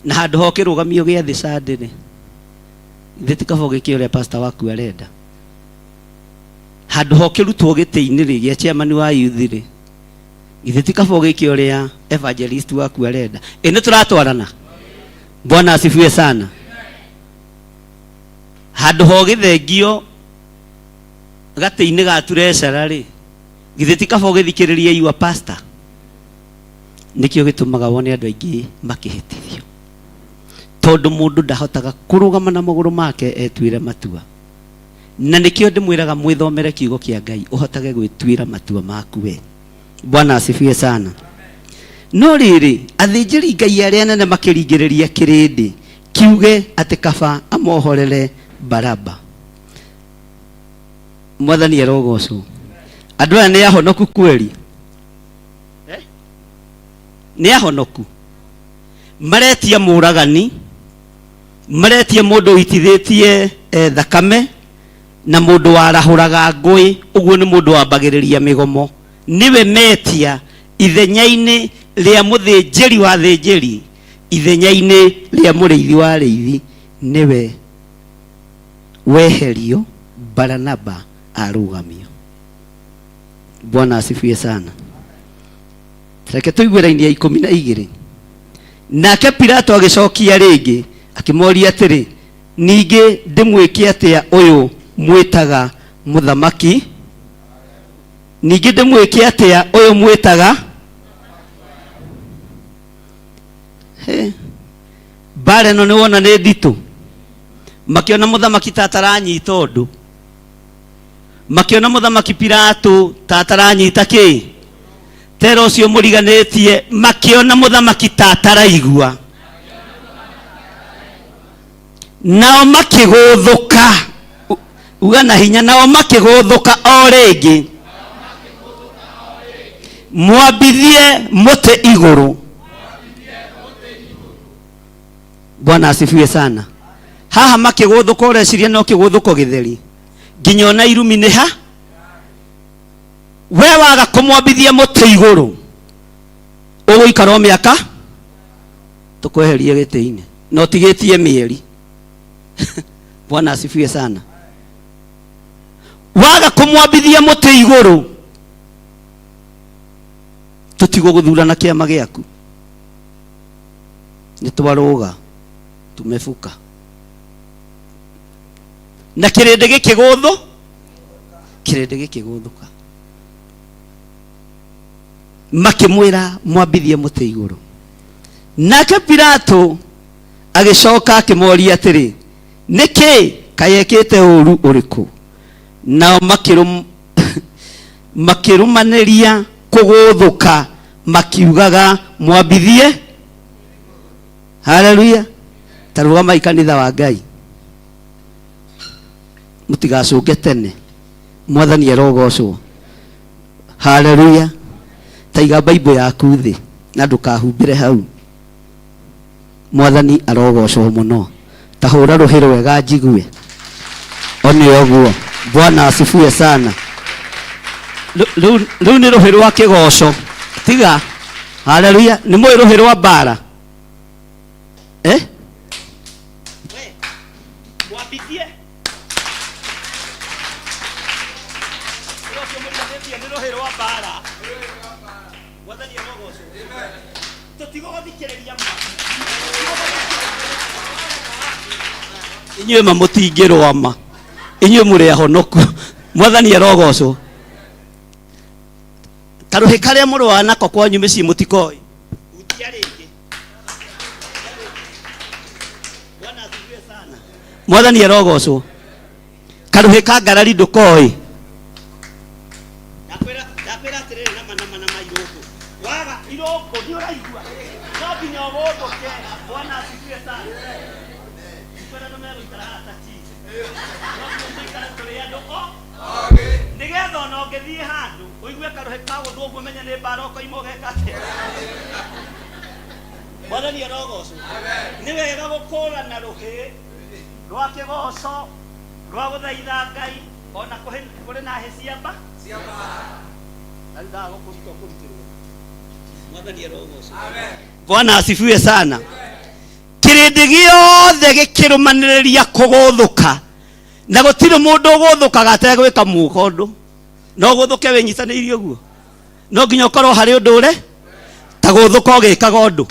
Na handũ ha ũkĩrũgamio gĩathĩ Sunday rĩ, githĩ ti kaba ũgĩke ũrĩa pastor waku arenda? Handũ ha ũkĩrutwo gĩtĩ-inĩ rĩ gĩa chairman wa youth rĩ, githĩ ti kaba ũgĩke ũrĩa evangelist waku arenda? Ĩ nĩ tũratwarana? Bwana asifiwe sana. Handũ ha ũgĩthengio gatĩ-inĩ ga treasurer rĩ, githĩ ti kaba ũgĩthikĩrĩria your pastor? Nĩkĩo gĩtũmaga wone andũ aingĩ makĩhĩtithio, tondũ mũndũ ndahotaga kũrũgama na magũrũ make etuĩre matua. Na nĩkĩo ndĩmwĩraga mwĩthomere kiugo kĩa Ngai, ũhotage gwĩtuĩra matua maku we. Bwana asifiwe sana. No rĩrĩ, athĩnjĩri Ngai arĩa anene makĩringĩrĩria kĩrĩndĩ kiuge atĩ kaba amohorere Baraba. Mwathani arogocwo. Andũ aya nĩ ahonoku kweli? Eh? Nĩ ahonoku? Maretia mũragani, maretia mũndũ ũitithĩtie thakame, na mũndũ warahũraga ngũĩ, ũguo nĩ mũndũ wambagĩrĩria mĩgomo. Nĩwe metia ithenya-inĩ rĩa mũthĩnjĩri wa thĩnjĩri, ithenya-inĩ rĩa mũrĩithi wa rĩithi, nĩwe weherio, Baranaba arũgamio. Bwana asifiwe sana. Reke tũigue raini ya 12. Nake Pilato agĩcokia rĩngĩ akĩmoria atĩrĩ, ningĩ ndĩmwĩke atĩa ũyũ mwĩtaga mũthamaki? Ningĩ ndĩmwĩke atĩa ũyũ mwĩtaga? He, mbara ĩno nĩ wona nĩ nditũ. Makĩona mũthamaki ta ataranyita ũndũ, makĩona mũthamaki Pilato ta ataranyita kĩ tera ũcio mũriganĩtie, makĩona mũthamaki ta ataraigua, nao makĩgũthũka. Uga na hinya, nao makĩgũthũka o rĩngĩ, mwambithie mũtĩ igũrũ. Bwana asifiwe sana. Haha makĩgũthũka, ũreciria no kĩgũthũko gĩtheri, nginya ona irumi nĩ ha we waga kũmwambithia mũtĩ igũrũ, ũgũikara o mĩaka tũkweherie gĩtĩ-inĩ na ũtigĩtie mĩeri. Bwana asifiwe sana. Waga kũmwambithia mũtĩ igũrũ, tũtigũgũthurana kĩama gĩaku, nĩ twarũga tumebuka. Na kĩrĩndĩ gĩkĩgũthũ, kĩrĩndĩ gĩkĩgũthũka, makĩmwĩra mwambithie mũtĩ igũrũ. Nake Pilato agĩcoka akĩmoria atĩrĩ, nĩkĩ kaĩ ekĩte ũũru ũrĩkũ? Nao makĩrũmanĩria kũgũthũka makiugaga mwambithie. Haleluya. Ta rũgamai kanitha wa Ngai, mũtigacũnge tene. Mwathani arogocwo. Haleluya. Ta iga Bible yaku thĩ na ndũkahumbĩre hau. Mwathani arogocwo mũno. Ta hũra rũhĩ rwega njigue one ũguo. Bwana asifiwe sana. Rĩu nĩ rũhĩ rwa kĩgoco tiga. Haleluya. Nĩ mũĩ rũhĩ rwa mbara, eh? Mwambithie ũcio mũriganĩtie nĩ rũhĩ rwa mbara. Mwathani arogocwo. Tũtigũgũthikĩrĩria ma inyuĩ, ma mũtingĩrũa ma inyuĩ mũrĩ ahonoku. Mwathani arogocwo. Karũhĩ karĩa mũrũaga nako kwanyu mĩciĩ mũtikoĩ. Hutia rĩngĩ. Bwana asifiwe sana. Mwathani arogocwo. Karũhĩ ka ngarari ndũkoĩ. Ndakwĩra, ndakwĩra atĩrĩrĩ, nama nama nama, irũngũ waga irũngũ nĩ ũraigua no nginya ũgũthũke. Bwana asifiwe sana. Ndikwĩra andũ megũikara haha ta chief, no nginya tũikare tũrĩ andũ o nĩgetha Ona ũngĩthiĩ handũ ũigue karũhĩ ka gũthwo ũguo, menye nĩ mbara ũkoima ũgeka atĩa. Mwathani arogocwo. Nĩ wega gũkũrana rũhĩ rwa kĩgoco rwa gũthaitha Ngai, ona kũrĩ na hĩ cia mba na rĩu ndaga gũkũruta ũkũrutĩrwo. Mwathani arogocwo. Bwana asifiwe sana. Kĩrĩndĩ gĩothe gĩkĩrũmanĩrĩria kũgũthũka, na gũtirĩ mũndũ ũgũthũkaga ategwĩka mũka ũndũ. No ũgũthũke wĩnyitanĩirie ũguo, no nginya ũkorwo harĩ ũndũ ũre ta gũthũka ũgĩkaga ũndũ.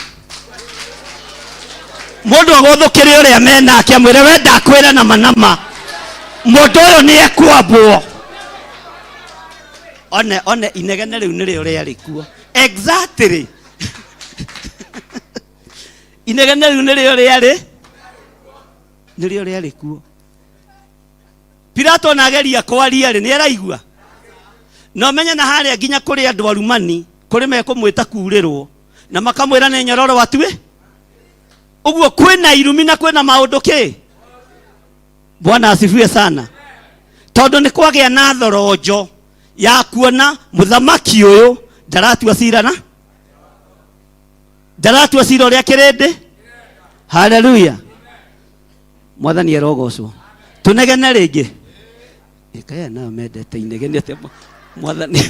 Mũndũ agũthũkĩre ũrĩa menake amwĩre, we ndakwĩra nama nama, mũndũ ũyũ nĩ ekwambwo. One one inegene rĩu nĩrĩo rĩarĩ kuo exactly. Inegene rĩu nĩrĩo rĩarĩ, nĩrĩo rĩarĩ kuo. Pilato ona ageria kwaria rĩ, nĩ araigua na ũmenye na harĩa nginya kũrĩ andũ arumani kũrĩ mekũmwĩta kurĩrwo na makamwĩra nĩ nyororo atue ũguo. Kwĩna irumi na kwĩna maũndũ kĩ. Bwana asifiwe sana. Tondũ nĩ kwagĩa na thoronjo ya kuona mũthamaki ũyũ ndaratua cira na ndaratua cira ũrĩa kĩrĩndĩ. Haleluya, Mwathani arogocwo. Tunegene rĩngĩ ĩkaya nayo mendete inegene atĩa. Mwathani,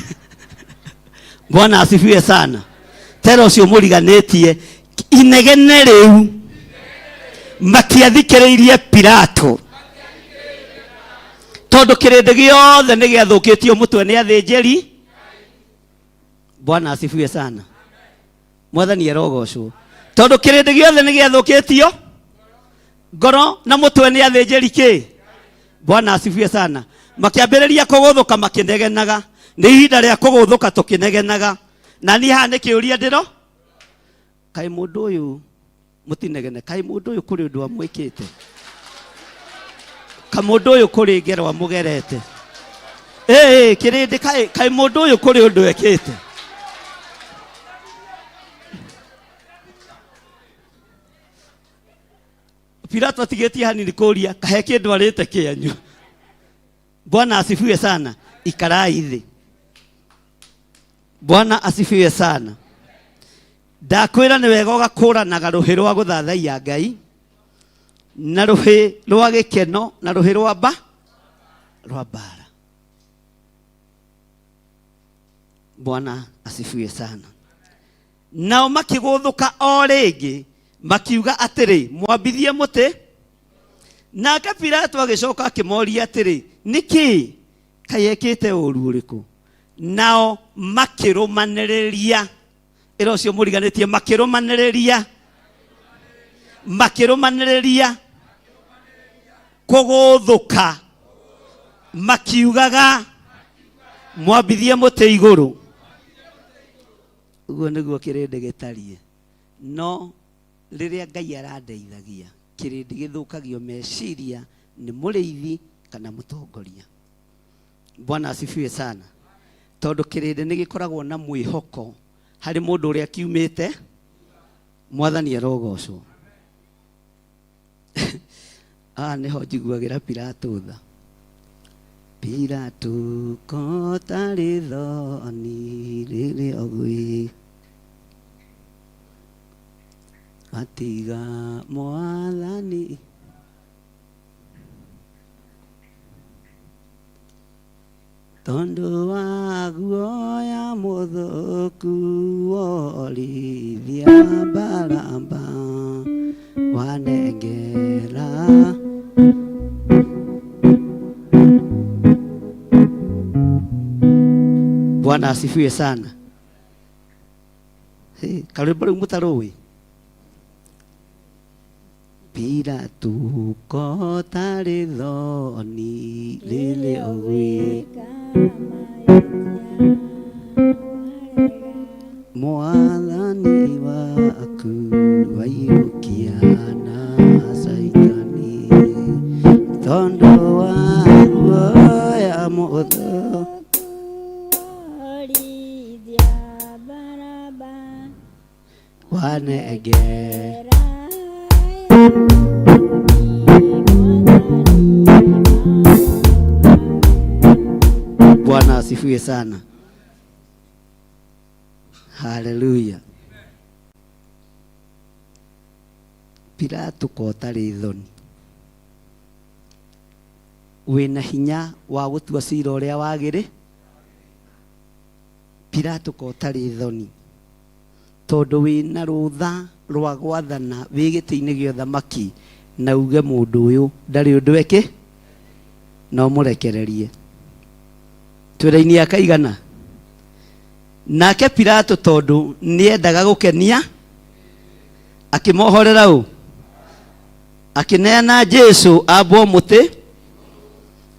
Bwana asifiwe sana. Tera ũcio mũriganĩtie, inegene rĩu matiathikĩrĩirie Pilato, tondũ kĩrĩndĩ gĩothe nĩ gĩathũkĩtio mũtwe nĩ athĩnjĩri. Bwana asifiwe sana. Mwathani arogocwo. Tondũ kĩrĩndĩ gĩothe nĩ gĩathũkĩtio ngoro na mũtwe nĩ athĩnjĩri kĩ. Bwana asifiwe sana. Makĩambĩrĩria kũgũthũka makĩnegenaga. Nĩ ihinda rĩa kũgũthũka tũkĩnegenaga. Na niĩ haha nĩ kĩũria ndĩro, kaĩ mũndũ ũyũ, mũtinegene, kaĩ mũndũ ũyũ kũrĩ ũndũ amwĩkĩte? Ka mũndũ ũyũ kũrĩ ngero amũgerete? Ĩĩ, kĩrĩndĩ, kaĩ mũndũ ũyũ kũrĩ ũndũ ekĩte? Pilato atigĩtie hanini kũria kahe kĩndũ arĩte kĩanyu. Bwana asifiwe sana. Ikarai thĩ. Bwana asifiwe sana. Ndakwĩra nĩ wega ũgakũranaga rũhĩ rwa gũthathaiya Ngai na rũhĩ rwa gĩkeno na rũhĩ rwa mba rwa mbara. Bwana asifiwe sana. Nao makĩgũthũka o rĩngĩ makiuga atĩrĩ, mwambithie mũtĩ. Nake Pilato agĩcoka akĩmoria atĩrĩ, nĩkĩ, kaĩ ekĩte ũru ũrĩkũ? Nao makĩrũmanĩrĩria. Ĩra ũcio mũriganĩtie, makĩrũmanĩrĩria, makĩrũmanĩrĩria kũgũthũka makiugaga, mwambithie mũtĩ igũrũ. Ũguo nĩguo kĩrĩndĩ gĩtariĩ. No rĩrĩa Ngai arandeithagia, kĩrĩndĩ gĩthũkagio meciria nĩ mũrĩithi kana mũtongoria. Bwana asifiwe sana. Tondũ kĩrĩndĩ nĩ gĩkoragwo na mwĩhoko harĩ mũndũ ũrĩa kiumĩte. Mwathani arogocwo. Haha nĩho njiguagĩra Pilato tha. Pilato kotarĩ thoni rĩrĩa ũgwĩ atiga Mwathani tondũ wa guoya mũthũku worithia Baraba wanengera. Bwana asifiwe sana. Hey, karwĩmbo rĩu mũtarũĩ, Pilato kotarĩ thoni rĩrĩa ũgwĩka Mwathani waku waiyũkia na Caitani tondũ wa guoya mũthũ Orithia Baraba wanengera. Bwana. Bwana asifiwe sana. Haleluya. Pilato ko ũtarĩ thoni, wĩna hinya wa gũtua cira ũrĩa wagĩrĩ. Pilato ko ũtarĩ thoni, tondũ wĩna rũtha rwa gwathana wĩ gĩtĩ-inĩ gĩa ũthamaki, na uge mũndũ ũyũ ndarĩ ũndũ eke, no mũrekererie. Twĩra-inĩ ya kaigana. Nake Pilato tondũ nĩendaga gũkenia, akĩmohorera ũ, akĩneana Jesu ambwo mũtĩ,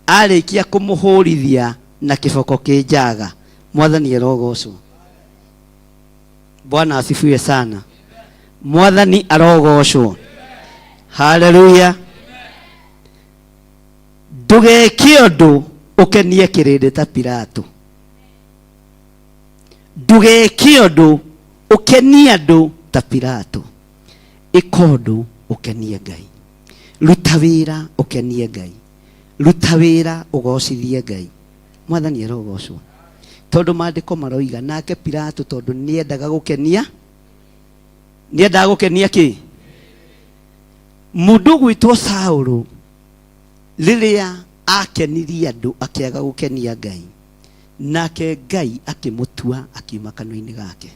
arĩkia kũmũhũrithia na kĩboko kĩ njaga. Mwathani arogocwo. Bwana asifiwe sana. Mwathani arogocwo. Haleluya. Ndũgeke ũndũ ũkenie kĩrĩndĩ ta Pilato. Ndũgeke ũndũ ũkenie andũ ta Pilato. Ĩka ũndũ ũkenie Ngai. Ruta wĩra ũkenie Ngai. Ruta wĩra ũgocithie Ngai. Mwathani arogocwo. Tondũ maandĩko maroiga nake Pilato tondũ nĩendaga gũkenia, nĩendaga gũkenia kĩ? Mũndũ ũgwĩtwo Saũlũ rĩrĩa akenirie andũ akĩaga gũkenia Ngai, nake Ngai akĩmũtua akiuma kanua-inĩ gake.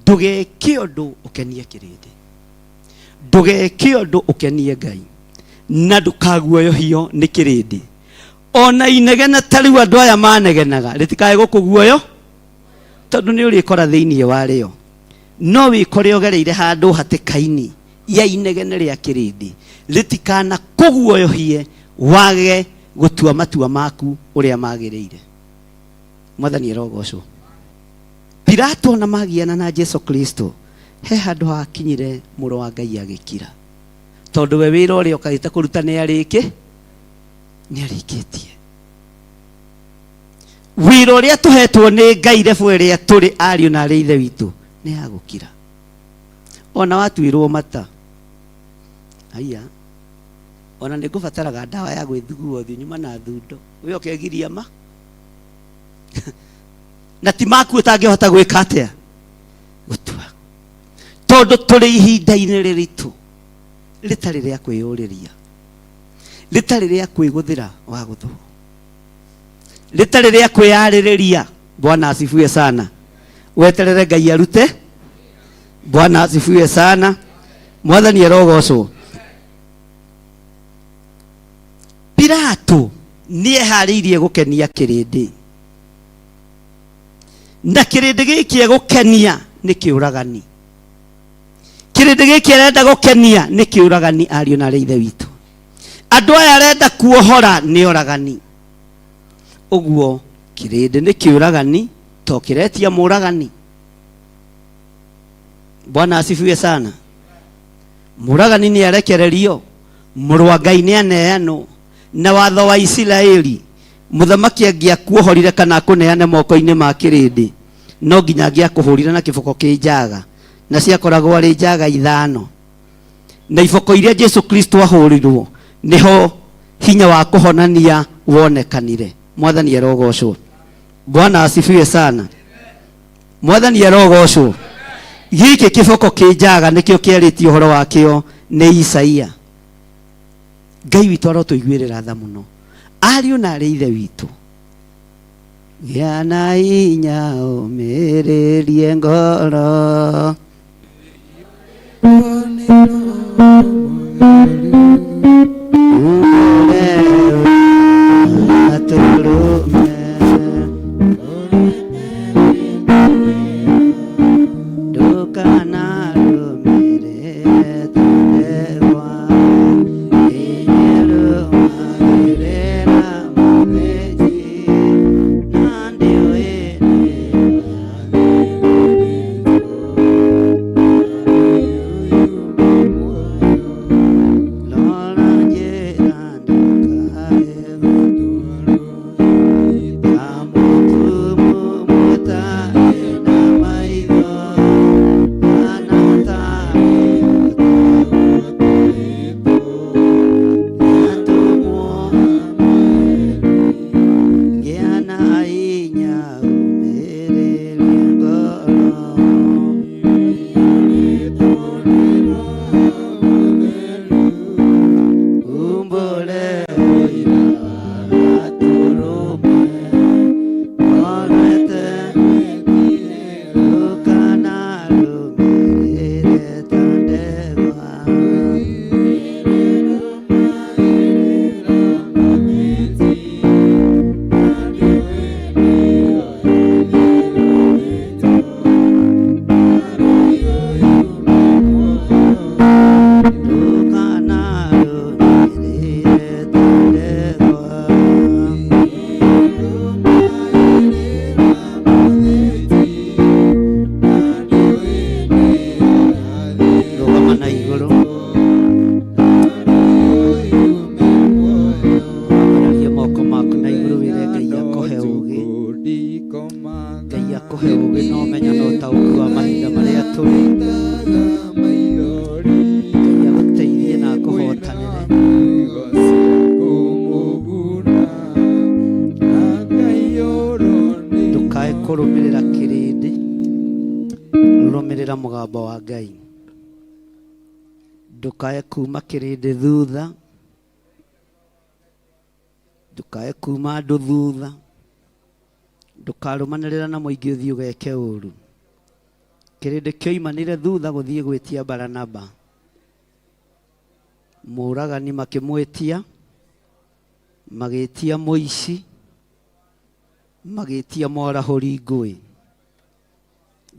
Ndũgeke ũndũ ũkenie kĩrĩndĩ, ndũgeke ũndũ ũkenie Ngai, na ndũkaguoyohio nĩ kĩrĩndĩ. Ona inegene ta rĩu andũ aya manegenaga rĩtikae gũkũguoyo, tondũ nĩ ũrĩkora thĩinĩ warĩo. No wĩkore ũgereire handũ hatĩka-inĩ ya inegene rĩa kĩrĩndĩ, rĩtikana kũguoyohie wage gũtua matua maku ũrĩa magĩrĩire. Mwathani arogocwo. Pilato ona magiana na Jesu Kristo, he handũ hakinyire mũrũ wa Ngai agĩkira, tondũ we wĩra ũrĩa ũkaĩte kũruta nĩ arĩkĩ, nĩ arĩkĩtie. Wĩra ũrĩa tũhetwo nĩ Ngai rebu ĩrĩa tũrĩ ariũ na arĩ ithe witũ nĩ ya gũkira. Ona watuĩrwo mata, aya ona nĩ ngũbataraga ndawa ya gwĩthugua ũthiũ nyuma na thundo, we ũkegiria ma na ti maku ũtangĩhota gwĩka atĩa gũtua, tondũ tũrĩ ihinda-inĩ rĩritũ rĩtarĩ rĩa kwĩyũrĩria, rĩtarĩ rĩa kwĩgũthĩra wa gũthwo, rĩtarĩ rĩa kwĩyarĩrĩria. Bwana asifiwe sana. Weterere Ngai arute. Bwana asifiwe sana. Mwathani arogocwo. Pilato nĩeharĩirie gũkenia kĩrĩndĩ, na kĩrĩndĩ gĩkĩ egũkenia nĩ kĩũragani. Kĩrĩndĩ gĩkĩ arenda gũkenia nĩ kĩũragani, ariũ na arĩ ithe witũ. Andũ aya arenda kuohora nĩ oragani. Ũguo kĩrĩndĩ nĩ kĩũragani, to kĩretia mũragani. Bwana asifiwe sana. Mũragani nĩ arekererio, mũrũ wa Ngai nĩ aneanwo. Na watho wa Isiraeli, mũthamaki angĩakuohorire kana akũneane moko-inĩ ma kĩrĩndĩ, no nginya angĩakũhũrire na kĩboko kĩ njaga, na ciakoragwo arĩ njaga ithano. Na iboko iria Jesu Kristo ahũrirwo, nĩho hinya wa kũhonania wonekanire. Mwathani arogocwo. Bwana asifiwe sana. Mwathani arogocwo. Gĩkĩ kĩboko kĩ njaga nĩkĩo kĩarĩtie ũhoro wakĩo nĩ Isaia. Ngai witũ arotũiguĩrĩra tha mũno, ariũ na arĩ ithe witũ. Gĩa na hinya ũmĩrĩrie ngoro, atũrũme ndũkanarũmĩrĩre tũtegwa, inyerũmagĩrĩra mũthĩnji, na ndiũĩ nĩ Kũrũmĩrĩra kĩrĩndĩ, rũmĩrĩra mũgambo wa Ngai. Ndũkae kuma kĩrĩndĩ thutha, ndũkae kuma andũ thutha, ndũkarũmanĩrĩra na mũingĩ ũthiĩ ũgeke ũru. Kĩrĩndĩ kĩoimanire thutha gũthiĩ gwĩtia Baranaba. Mũũragani makĩmwĩtia, magĩtia mũici, magĩtia mwarahũri ngũĩ.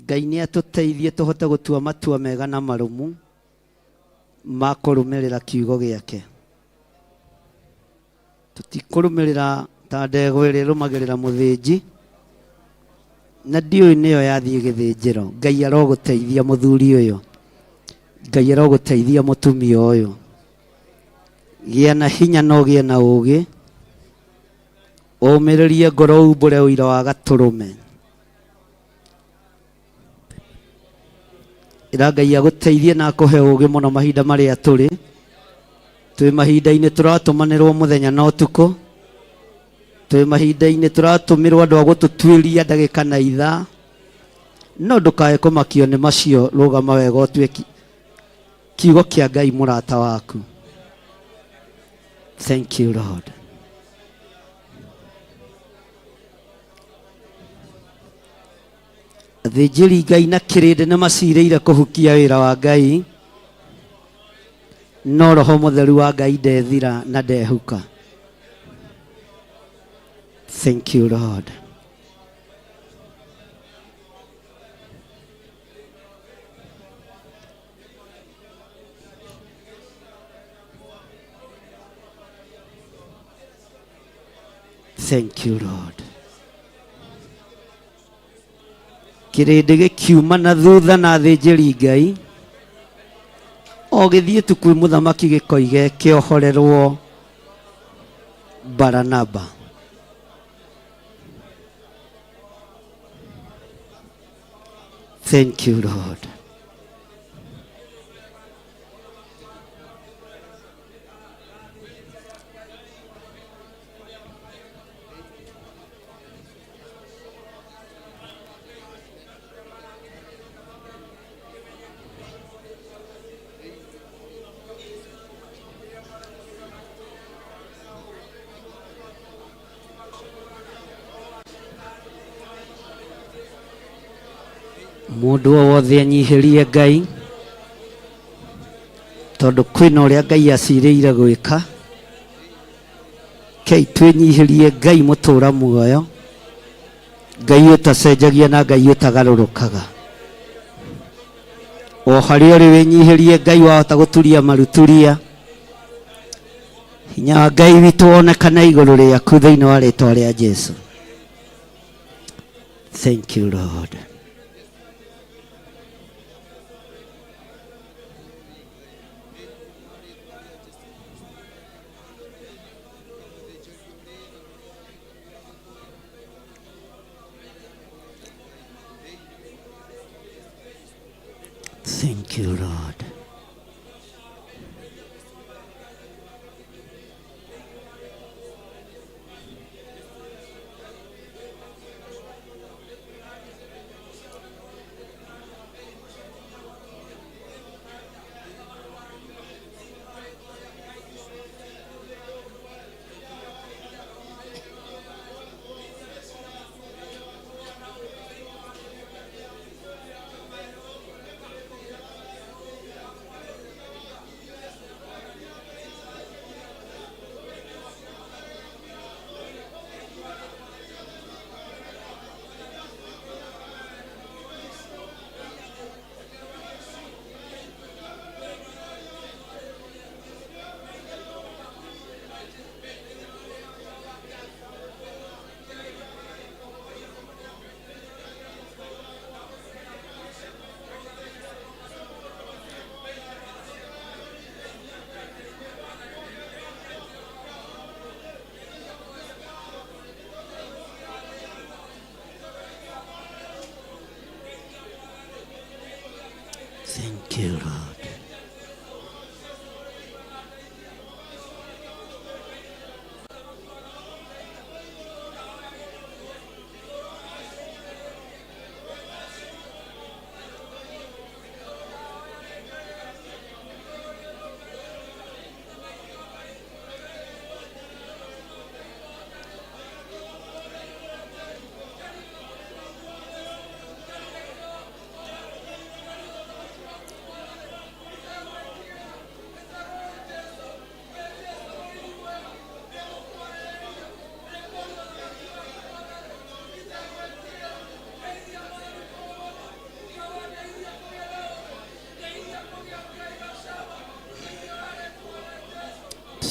Ngai nĩ atũteithie tũhote gũtua matua mega na marũmu ma kũrũmĩrĩra kiugo gĩake. Tũtikũrũmĩrĩra ta ndegwa ĩrĩa ĩrũmagĩrĩra mũthĩnji, na ndiũĩ nĩyo yathiĩ gĩthĩnjĩro. Ngai arogũteithia mũthuri ũyũ, Ngai arogũteithia mũtumia ũyũ. Gĩa na hinya na ũgĩe na ũũgĩ, ũmĩrĩrie ngoro umbũre ũira wa gatũrũme. Ĩra Ngai agũteithie na akũhe ũũgĩ mũno mahinda marĩa tũrĩ. Twĩ mahinda-inĩ tũratũmanĩrwo mũthenya na ũtukũ. Twĩ mahinda-inĩ tũratũmĩrwo andũ a gũtũtuĩria ndagĩka na ithaa. No ndũkae kũmakio nĩ macio, rũgama wega ũtue kiugo kĩa Ngai mũrata waku. Thank you Lord. Athĩnjĩri Ngai na kĩrĩndĩ nĩ macirĩire kũhukia wĩra wa Ngai, no Roho Mũtheru wa Ngai ndethira na ndehuka. Thank you Lord. Thank you Lord. Kĩrĩndĩ gĩkiuma na thutha na athĩnjĩri Ngai o gĩthiĩ tu kwĩ mũthamaki gĩkoige kĩohorerwo Baranaba. Thank you Lord. Mũndũ o wothe anyihĩrie Ngai, tondũ kwĩna ũrĩa Ngai acirĩire gwĩka. Kei twĩnyihĩrie Ngai mũtũra muoyo, Ngai ũtacenjagia na Ngai ũtagarũrũkaga. O harĩa ũrĩ wĩnyihĩrie Ngai, wahota gũturia maruturia, hinya wa Ngai witũ wonekane igũrũ rĩaku thĩinĩ wa rĩtwa rĩa Jesu. Thank you Lord. Thank you, Lord. Thank you, Lord.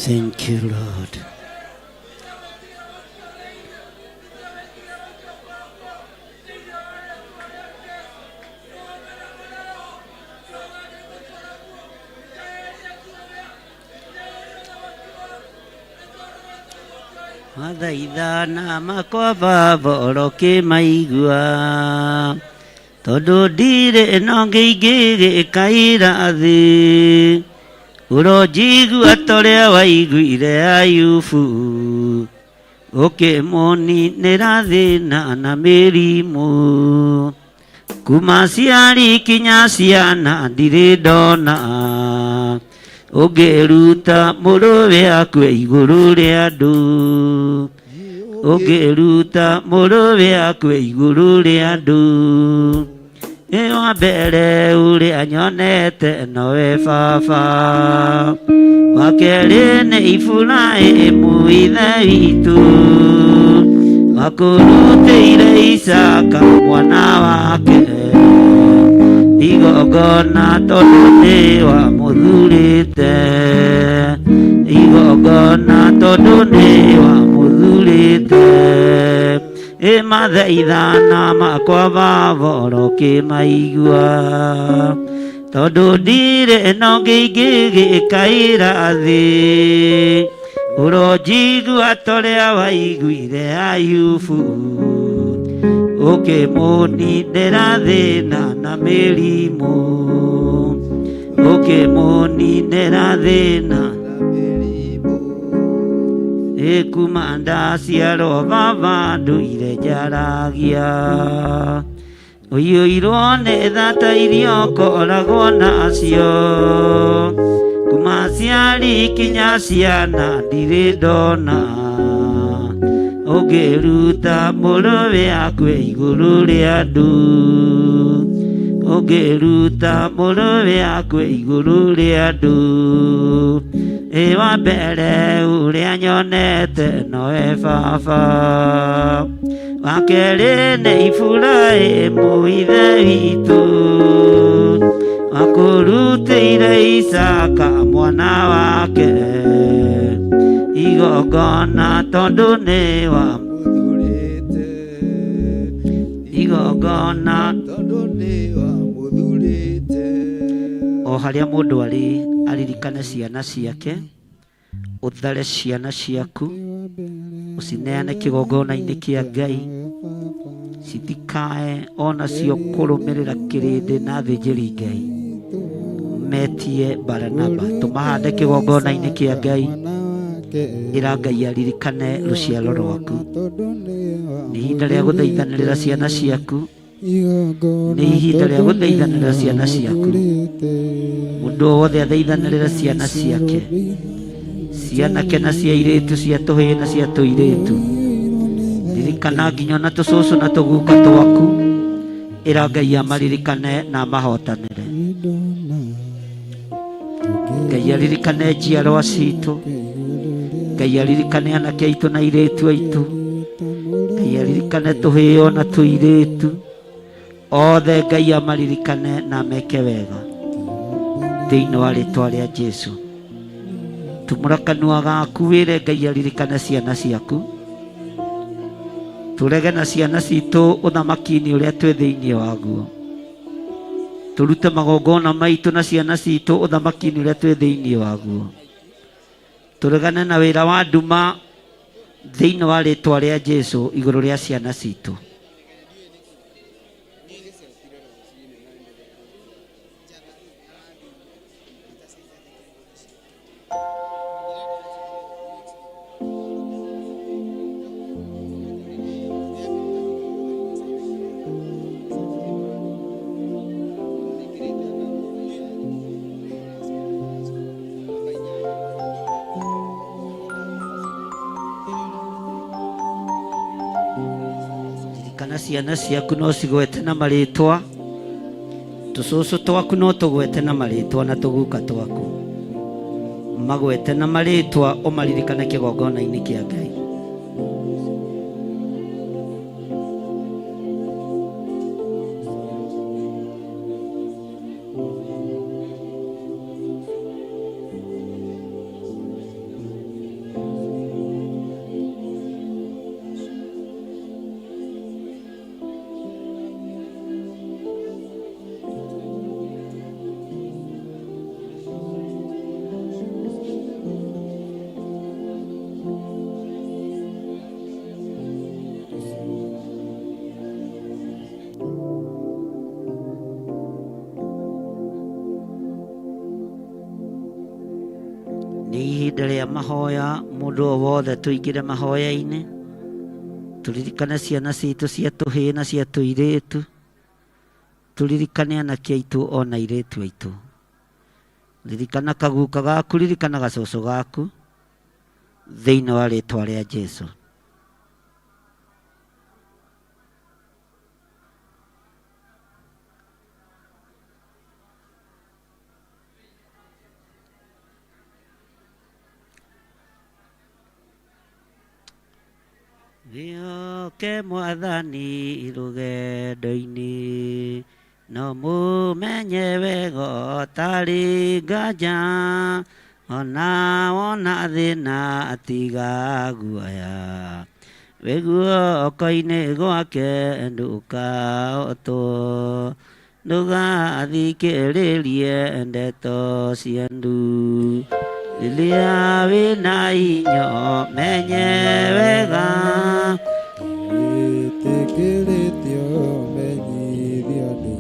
Thank you, Lord. Mathaithana makwa baba orokĩmaigua tondũ ndirĩ ĩno ngĩingĩgĩkaira thĩ ũronjigua torĩa waiguire Ayubu ũkĩmũninĩra thĩna na mĩrimũ kuma ciari kinya ciana ndirĩ ndona ũngĩruta mũrũwe akue igũrũ rĩa andũ ũngĩruta mũrũwe akue igũrũ rĩa andũ ĩ wa mbere ũrĩa nyonete nowe baba wa kerĩ nĩ Iburahĩmu ithe witũ wakũrutĩire Isaka mwana wake igongona tondũ nĩ wamũthurĩte igongona tondũ nĩ wamũthurĩte ĩ mathaithana makwa baba orokĩmaigua tondũ ndirĩ ĩno ngĩingĩgĩkaĩra thĩ ũronjigua torĩa waiguire Ayubu ũkĩmũninĩra thĩna na mĩrimũ ũkĩmũninĩra thĩna ĩ kuma ndaciarwo baba ndũire njaragia ũiyũirwo nĩ thata iria ũkoragwo nacio kuma ciari kinya ciana ndirĩ ndona ũngĩruta mũrũwe akue igũrũ rĩa andũ ũngĩruta mũrũwe akue igũrũ rĩa andũ ĩ wa mbere ũrĩa nyonete nowe baba wa kerĩ nĩ Iburahĩmu ithe witũ wakũrutĩire Isaka mwana wake igongona tondũ nĩ Mũthurĩte igongona tondũ nĩ wamũthurĩte o harĩa mũndũ arĩ aririkane ciana ciake ũthare ciana ciaku ũcineane kĩgongona-inĩ kĩa Ngai citikae onacio kũrũmĩrĩra kĩrĩndĩ na athĩnjĩri Ngai metie Baranaba tũmahande kĩgongona-inĩ kĩa Ngai ĩra Ngai aririkane rũciaro rwaku nĩ ihinda rĩa gũthaithanĩrĩra ciana ciaku nĩ ihinda rĩa gũthaithanĩrĩra ciana ciaku mũndũ o wothe athaithanĩrĩra ciana ciake cianake na cia airĩtu cia tũhĩĩ na cia tũirĩtu ririkana nginya ona tũcũcũ na tũguka twaku ĩra Ngai amaririkane na amahotanĩre Ngai aririkane njiarwa citũ Ngai aririkane anake aitũ na airĩtu aitũ Ngai aririkane tũhĩĩ ona tũirĩtu othe Ngai amaririkane na ameke wega thĩinĩ wa rĩtwa rĩa Jesũ tumũra kanua gaku wĩre Ngai aririkane ciana ciaku tũrege na ciana citũ ũthamaki-inĩ ũrĩa twĩ thĩinĩ waguo tũrute magongona maitũ na ciana citũ ũthamaki-inĩ ũrĩa twĩ thĩinĩ waguo tũregane na wĩra wa nduma thĩinĩ wa rĩtwa rĩa Jesũ igũrũ rĩa ciana citũ. Ririkana ciana ciaku no cigwete na marĩtwa tũcũcũ twaku no tũgwete na marĩtwa na tũguka twaku magwete na marĩtwa ũmaririkane kĩgongona-inĩ kĩa Ngai. Nĩ ihinda rĩa mahoya, mũndũ o wothe tũingĩre mahoya-inĩ, tũririkane ciana citũ cia tũhĩĩ na cia tũirĩtu, tũririkane anake aitũ ona airĩtu aitũ. Ririkana kaguka gaku, ririkana gacũcũ gaku thĩinĩ wa rĩtwa rĩa Jesu. Wĩhoke Mwathani rũgendo-inĩ, no mũmenye wega ũtarĩ nganja, ona wona thĩna tiga guoya, wĩ guoko-inĩ gwake ndũkahotwo, ndũgathikĩrĩrie ndeto cia andũ. Rĩrĩa wĩna inyo menye wega, Wĩtĩkĩrĩtio menyithio andũ.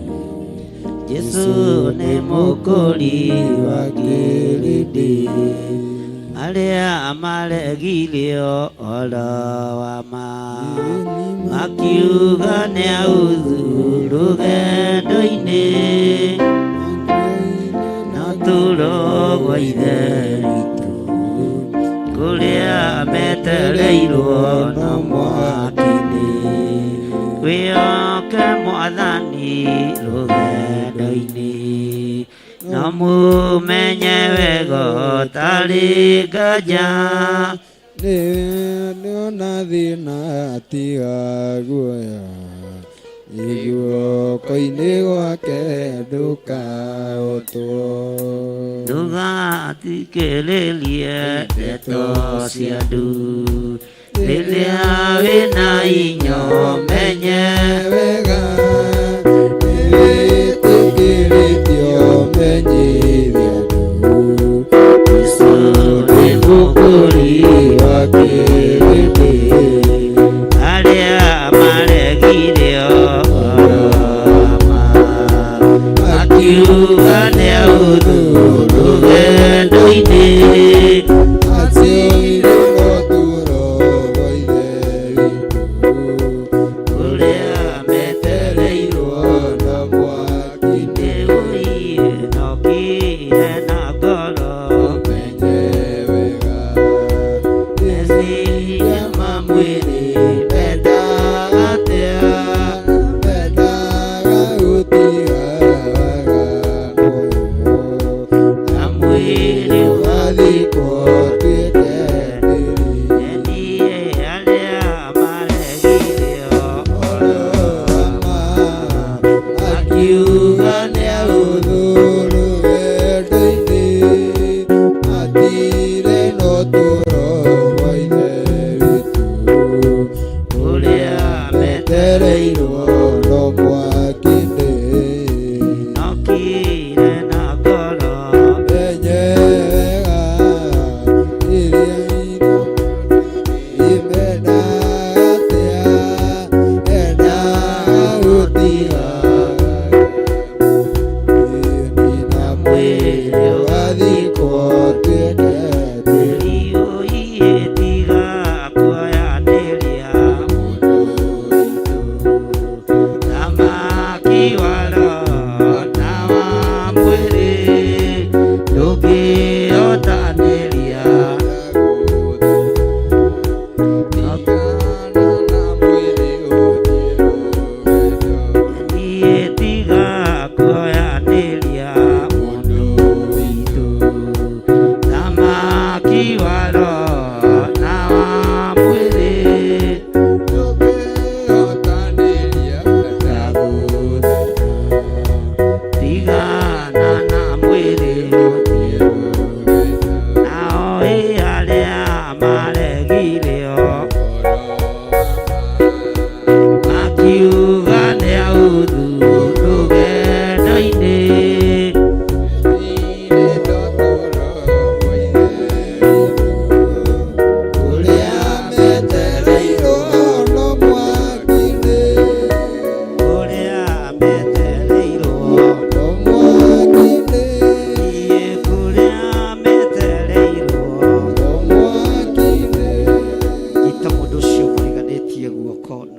Jesu nĩ mũkũri wa kĩrĩndĩ, arĩa maregire ũhoro wa ma, makiuga nĩ authu rũgendo-inĩ, no turo gwa Ithe witũ, kũrĩa metereirwo no mwaki-inĩ. Wĩhoke Mwathani rũgendo-inĩ, no mũmenye wega ũtarĩ nganja, Nĩona thĩna tiga guoya, guoko-inĩ gwake ndũkahotwo. Ndũgathikĩrĩrie ndeto cia andũ, rĩrĩa wĩna inyo menye wega, nĩwĩtĩkĩrĩtio menyithia andũ. Jesu nĩ mũkũri wa kĩrĩndĩ, arĩa maregire ũhoro wa ma, makiuga nĩ authu rũgendo-inĩ, acio ũtũũro wa Ithe witũ, kũrĩa metereirwo na mwaki-inĩ. Nokire na ngoro Menye wega, meciria ma mwĩrĩ mendaga atĩa, mendaga gũtiga waganu ũyũ, na mwĩrĩ ũgathikwo ũtuĩke tĩri. Enie arĩa maregire ũhoro wa ma, makiuga nĩ authu rũgendo-inĩ, matirĩ na ũtũũro wa Ithe witũ, kũrĩa metereirwo no mwaki-inĩ. Nokire na ngoro Menye wega, iria imendaga atĩa, endaga gũtiga na mwĩrĩ ũgathikwo ũtuĩke tĩri. Tiga kuoyanĩria mũndũ witũ,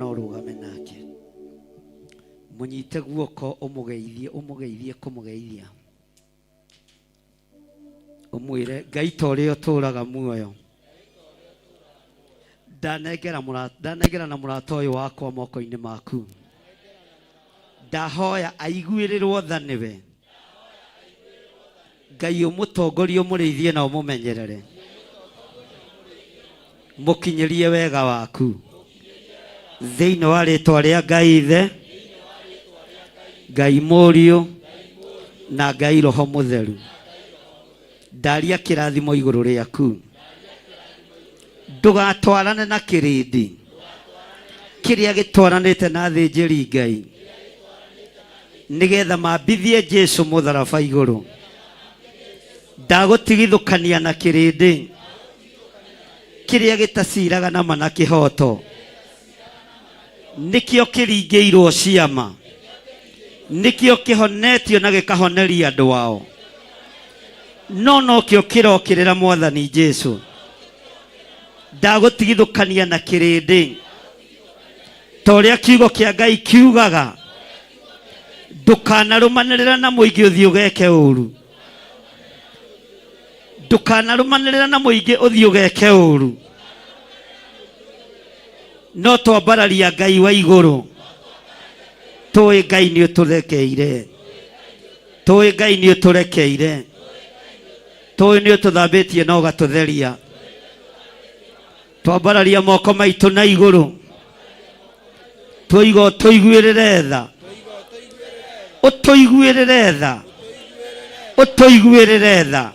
na ũrũgame nake. Mũnyite guoko ũmũgeithie, ũmũgeithie kũmũgeithia. Ũmwĩre Ngai ta ũrĩa ũtũũraga muoyo. Ndanengera mũrata, ndanengerana mũrata ũyũ wakwa moko-inĩ maku. Ndahoya aiguĩrĩrwo tha nĩwe. Ngai ũmũtongorie, ũmũrĩithie na ũmũmenyerere. Mũkinyĩrie wega waku. Thĩinĩ wa rĩtwa rĩa Ngai Ithe, Ngai Mũriũ na Ngai Roho Mũtheru. Ndaria kĩrathimo igũrũ rĩaku. Ndũgatwarane na kĩrĩndĩ kĩrĩa gĩtwaranĩte na athĩnjĩri Ngai nĩgetha mambithie Jesu mũtharaba igũrũ. Ndagũtigithũkania na kĩrĩndĩ kĩrĩa gĩtaciraga na ma na kĩhoto, nĩkĩo kĩringĩirwo ciama, nĩkĩo kĩhonetio na gĩkahoneria andũ ao, no nokĩo kĩrokĩrĩra Mwathani Jesu. Ndagũtigithũkania na kĩrĩndĩ ta ũrĩa kiugo kĩa Ngai kiugaga, ndũkanarũmanĩrĩra na mũingĩ ũthiĩ ũgeke ũru. Ndũkanarũmanĩrĩra na mũingĩ ũthiĩ ũgeke ũru. No twambararia Ngai wa igũrũ, tũĩ Ngai nĩ ũtũrekeire, tũĩ Ngai nĩ ũtũrekeire, tũĩ nĩ ũtũthambĩtie na ũgatũtheria. Twambararia moko maitũ na igũrũ, tũiga ũtũiguĩrĩre tha, ũtũiguĩrĩre tha, ũtũiguĩrĩre tha.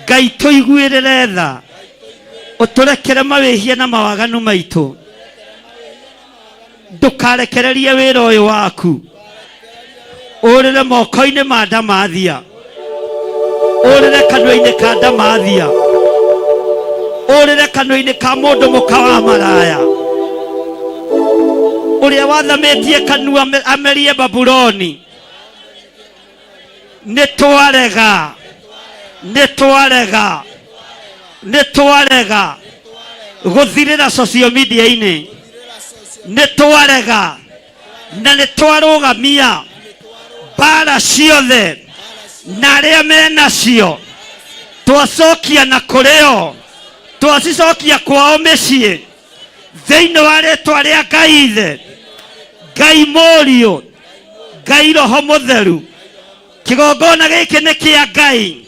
Ngai tũiguĩrĩre tha, ũtũrekere mawĩhia na mawaganu maitũ. Ndũkarekererie wĩra ũyũ waku ũrĩre moko-inĩ ma ndamathia, ũrĩre kanua-inĩ ka ndamathia, ũrĩre kanua-inĩ ka mũndũ mũka wa maraya ũrĩa wathamĩtie kanua amerie Babuloni. Nĩ twarega, nĩ twarega, nĩ twarega gũthirĩra social media-inĩ, nĩ twarega na nĩ twarũgamia mbara ciothe na arĩa menacio, twacokia na kũrĩo, twacicokia kwao mĩciĩ, thĩinĩ wa rĩtwa rĩa Ngai Ithe, Ngai Mũriũ, Ngai Roho Mũtheru. Kĩgongona gĩkĩ nĩ kĩa Ngai.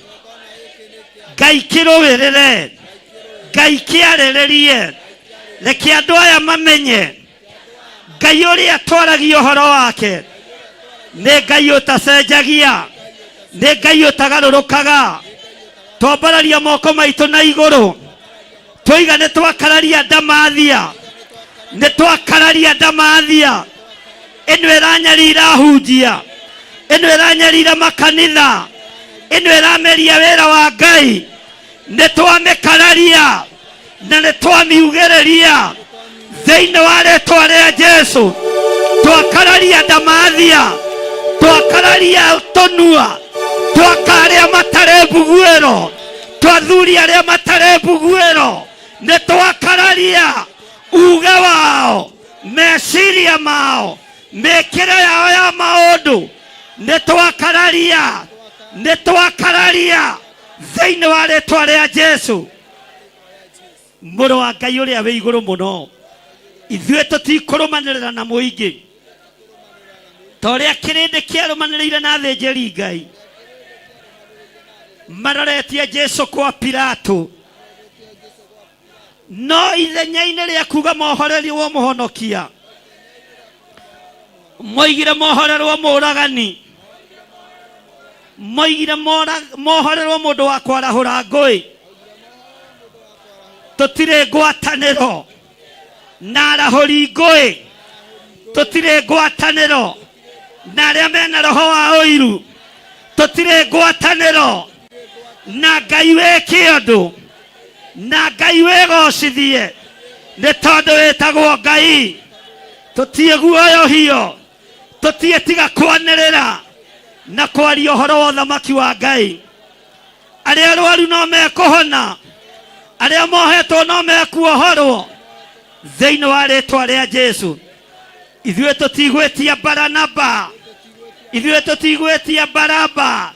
Ngai kĩrũĩrĩre, Ngai kĩarĩrĩrie, reke andũ aya mamenye Ngai ũrĩa twaragia ũhoro wake nĩ Ngai ũtacenjagia, nĩ Ngai ũtagarũrũkaga. Twambararia moko maitũ na igũrũ, twoiga nĩ twakararia ndamathia, nĩ twakararia ndamathia ĩno ĩranyarira hunjia, ĩno ĩranyarira makanitha, ĩno ĩrameria wĩra wa Ngai. Nĩ twamĩkararia na nĩ twamiugĩrĩria thĩinĩ wa rĩtwa rĩa Jesu. Twakararia ndamathia, twakararia tũnua, twaka arĩa matarĩ mbuguĩro, twathuri arĩa matarĩ mbuguĩro. Nĩ twakararia uge wao, meciria mao, mĩkĩre yao ya maũndũ. Nĩ twakararia, nĩ twakararia thĩinĩ wa rĩtwa rĩa Jesu, mũrũ wa Ngai ũrĩa wĩ igũrũ mũno. Ithuĩ tũtikũrũmanĩrĩra na mũingĩ ta ũrĩa kĩrĩndĩ kĩarũmanĩrĩire na athĩnjĩri Ngai maroretie Jesu kwa Pilato, no ithenya-inĩ rĩa kuga mohorerirwo mũhonokia, moigire mohorerwo mũragani, moigire mohorerwo mũndũ wa kwarahũra ngũĩ. Tũtirĩ ngwatanĩro na arahũri ngũĩ, tũtirĩ ngwatanĩro na arĩa mena roho wa ũiru, tũtirĩ ngwatanĩro na Ngai wĩ kĩũndũ na Ngai wĩgocithie, nĩ tondũ wĩtagwo Ngai. Tũtiĩ guoyohio, tũtiĩ tiga kwanĩrĩra na kwaria ũhoro wa ũthamaki wa Ngai. Arĩa arwaru no mekũhona, arĩa mohetwo no mekuohorwo. Thĩinĩ wa rĩtwa rĩa Jesu, ithuĩ tũtigwĩtia Baranaba, ithuĩ tũtigwĩtia Baraba,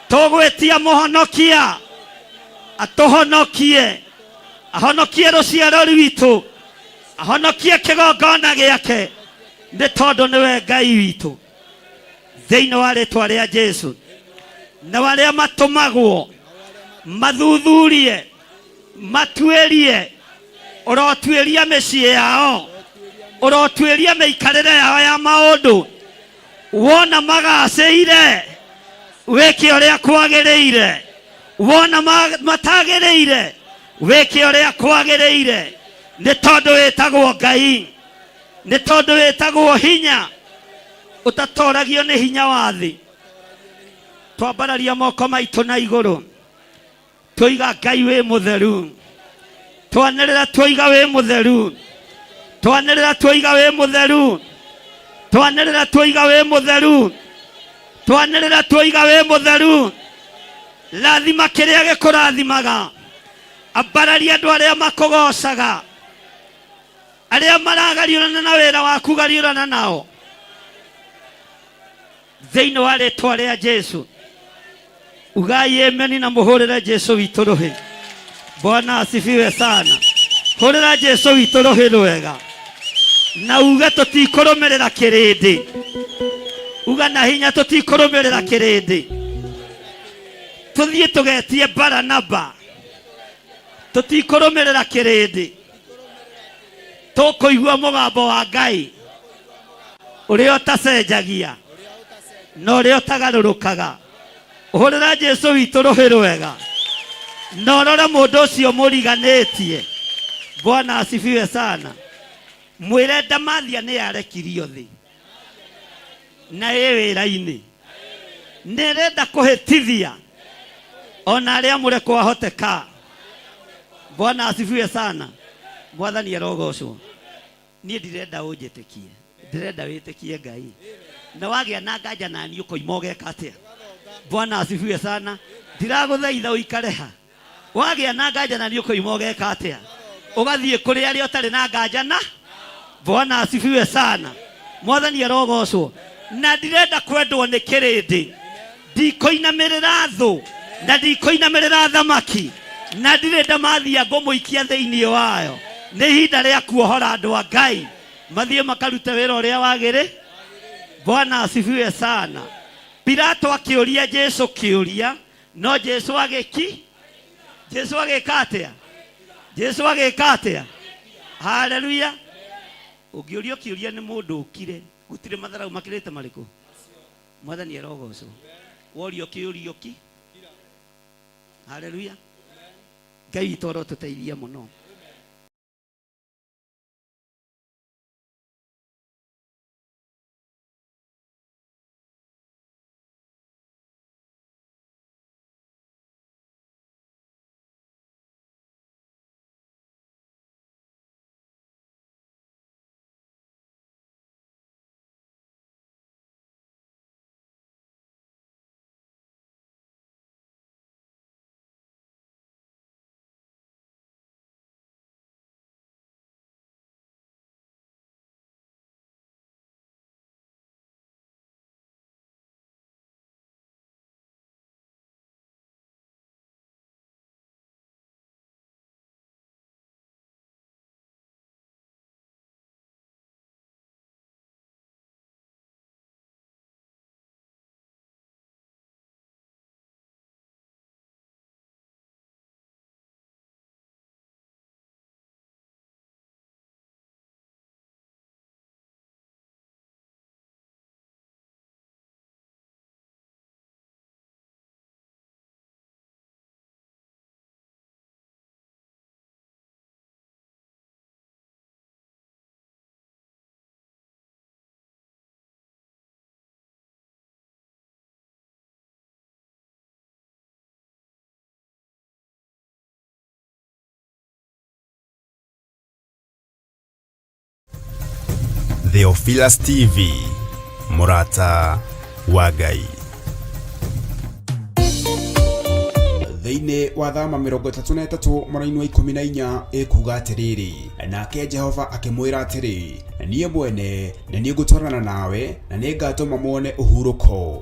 tũgwĩtia mũhonokia atũhonokie, ahonokie rũciaro rwitũ, ahonokie kĩgongona gĩake, nĩ tondũ nĩwe Ngai witũ. Thĩinĩ wa rĩtwa rĩa Jesu, na arĩa matũmagwo mathuthurie, matuĩrie, ũrotuĩria mĩciĩ yao, ũrotuĩria mĩikarĩre yao ya maũndũ, wona magacĩire wĩke ũrĩa kwagĩrĩire, wona matagĩrĩire wĩke ũrĩa kwagĩrĩire, nĩ tondũ wĩtagwo Ngai, nĩ tondũ wĩtagwo hinya ũtatoragio nĩ hinya wa thĩ. Twambararia moko maitũ na igũrũ, twoiga Ngai wĩ mũtheru, twanĩrĩra twoiga wĩ mũtheru, twanĩrĩra twoiga wĩ mũtheru, twanĩrĩra twoiga wĩ mũtheru, twanĩrĩra twoiga wĩ mũtheru. Rathima kĩrĩa gĩkũrathimaga, ambararia andũ arĩa makũgocaga, arĩa maragariũrana na wĩra waku gariũrana nao thĩinĩ wa rĩtwa rĩa Jesu. Ugai ameni na mũhũrĩre Jesu witũ rũhĩ. Bwana asifiwe sana. Hũrĩra Jesu witũ rũhĩ rwega na uge tũtikũrũmĩrĩra kĩrĩndĩ. Uga na hinya tũtikũrũmĩrĩra kĩrĩndĩ, tũthiĩ tũgetie Baranaba. Tũtikũrũmĩrĩra kĩrĩndĩ, tũkũigua mũgambo wa Ngai ũrĩa ũtacenjagia na ũrĩa ũtagarũrũkaga. Ũhũrĩra Jesu witũ rũhĩ rwega na ũrore mũndũ ũcio mũriganĩtie. Bwana asifiwe sana. Mwĩre ndamathia nĩ yarekirio thĩ na ĩ wĩra-inĩ, nĩ ĩrenda kũhĩtithia ona arĩa amũre kwahoteka. Bwana asifiwe sana. Mwathani arogocwo. Niĩ ndirenda ũnjĩtĩkie, ndĩrenda wĩtĩkie Ngai. Na wagĩa na nganja nani ũkoima ũgeka atĩa? Bwana asifiwe sana. Ndiragũthaitha ũikare ha. Wagĩa na nganja nani ũkoima ũgeka atĩa? Ũgathiĩ kũrĩ arĩa ũtarĩ na nganja na. Bwana asifiwe sana. Mwathani arogocwo. Na ndirenda kwendwo nĩ kĩrĩndĩ, ndikũinamĩrĩra thũ na ndikũinamĩrĩra thamaki, na ndirĩ ndamathia ngũmũikia thĩinĩ wayo. Nĩ ihinda rĩa kuohora andũ a Ngai mathiĩ makarute wĩra ũrĩa wagĩrĩ. Bwana asifiwe sana. Pilato akĩũria Jesu kĩũria, no Jesu agĩki, Jesu agĩka atĩa? Jesu agĩka atĩa? Haleluya. Ũngĩũrio kĩũria nĩ mũndũ ũkire, gũtirĩ matharau makĩrĩte marĩkũ? Mwathani arogocwo. Worio kĩũrio ki. Haleluya. Ngai witũ arotũteithia mũno. Theophilus TV, mũrata wa Ngai. Thĩinĩ wa Thama 33 mũraini wa 14 ĩkuga atĩrĩrĩ, nake Jehova akĩmwĩra atĩrĩ, niĩ mwene nĩ niĩ ngũtwarana nawe na nĩngatũma muone ũhurũko.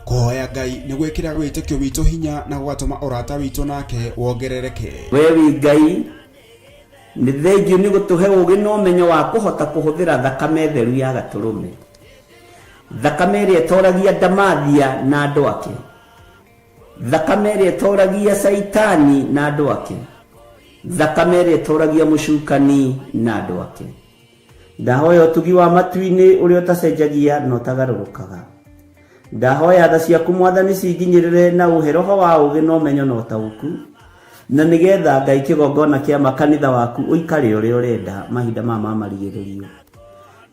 Kũhoya Ngai nĩ gwĩkĩraga wĩtĩkio witũ hinya na gũgatũma ũrata witũ nake wongerereke. We wĩ Ngai, nĩ thengiũ nĩ gũtũhe ũũgĩ na ũmenyo wa kũhota kũhũthĩra thakame theru ya Gatũrũme, thakame ĩrĩa ĩtoragia Ndamathia na andũ ake, thakame ĩrĩa ĩtoragia Caitani na andũ ake, thakame ĩrĩa ĩtoragia mũcukani na andũ ake. Ndahoya ũtugi wa matu-inĩ ũrĩa ũtacenjagia na ũtagarũrũkaga. Ndahoya tha ciaku Mwathani cinginyĩrĩre na ũhe roho wa ũũgĩ na ũmenyo na ũtaũku, na nĩgetha Ngai kĩgongona kĩa makanitha waku ũikare ũrĩa ũrenda mahinda maya ma marigĩrĩrio.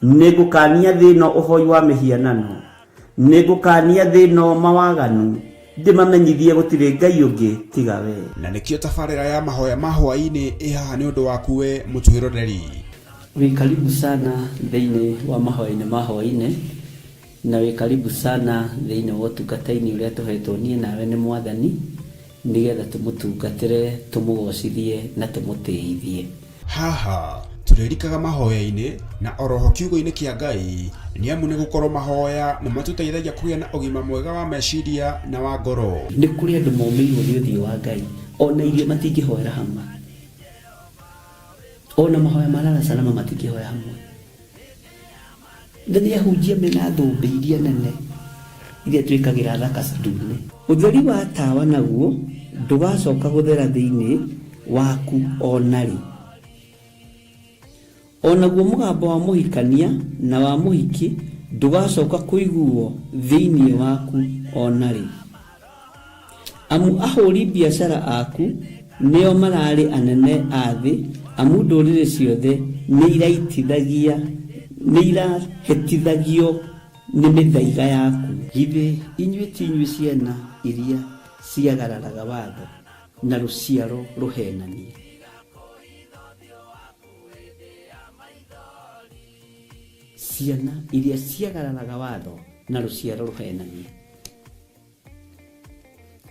Nĩngũkania thĩ ĩno ũhoi wa mĩhianano, nĩngũkania thĩ ĩno mawaganu, ndĩmamenyithie gũtirĩ Ngai ũngĩ tiga we. Na nĩkĩo tabarĩra ya mahoya ma hwaĩ-inĩ ĩ haha nĩ ũndũ waku we mũtwĩroreri. Wĩ karibu sana thĩinĩ wa mahoya-inĩ ma hwaĩ-inĩ, na wĩ karibu sana thĩinĩ wa ũtungata-inĩ ũrĩa tũhetwo niĩ nawe nĩ Mwathani, nĩgetha tũmũtungatĩre, tũmũgocithie na tũmũtĩithie. Haha tũrĩrikaga mahoya-inĩ na oroho kiugo-inĩ kĩa Ngai, nĩ amu nĩ gũkorwo mahoya nĩ matũteithagia kũgĩa na ũgima mwega wa meciria na wa ngoro. Nĩ kũrĩ andũ momĩirwo nĩ ũthiũ wa Ngai, ona irio matingĩhoera hamwe, ona mahoya ma lala salama matingĩhoya hamwe. Na nĩ ahunjia mena thũmbĩ iria nene iria twĩkagĩra thaka ndune. Ũtheri wa tawa naguo ndũgacoka gũthera thĩinĩ waku ona rĩ. Onaguo mũgambo wa mũhikania na wa mũhiki ndũgacoka kũiguo thĩinĩ waku ona rĩ. Amu ahũri biacara aku nĩo mararĩ anene a thĩ, amu ndũrĩrĩ ciothe nĩ irahĩtithagio nĩ mĩthaiga yaku. Githĩ inyuĩ ti inyuĩ ciana iria ciagararaga watho na rũciaro rũhenanie? Ciana iria ciagararaga watho na rũciaro rũhenanie.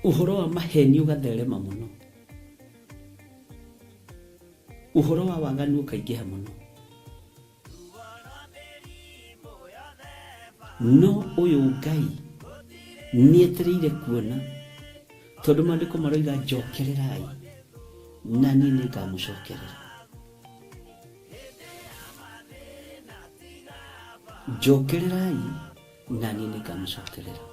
Ũhoro wa maheni ũgatherema mũno, ũhoro wa waganu ũkaingĩha mũno, no ũyũ Ngai nĩetereire kuona, tondũ maandĩko maroiga njokererai na niĩ nĩngamũcokerera. Njokererai na niĩ nĩngamũcokerera.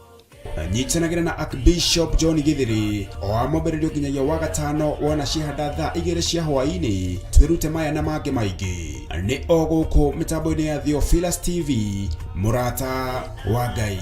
Nyitanagĩra na Archbishop John Githiri o wa mwambĩrĩrio nginyagia wa gatano wona ciahanda thaa 2 cia hwaĩ-inĩ, twĩrute maya na mangĩ maingĩ. Nĩ o gũkũ mĩtambo-inĩ ya Theophilus TV, mũrata wa Ngai.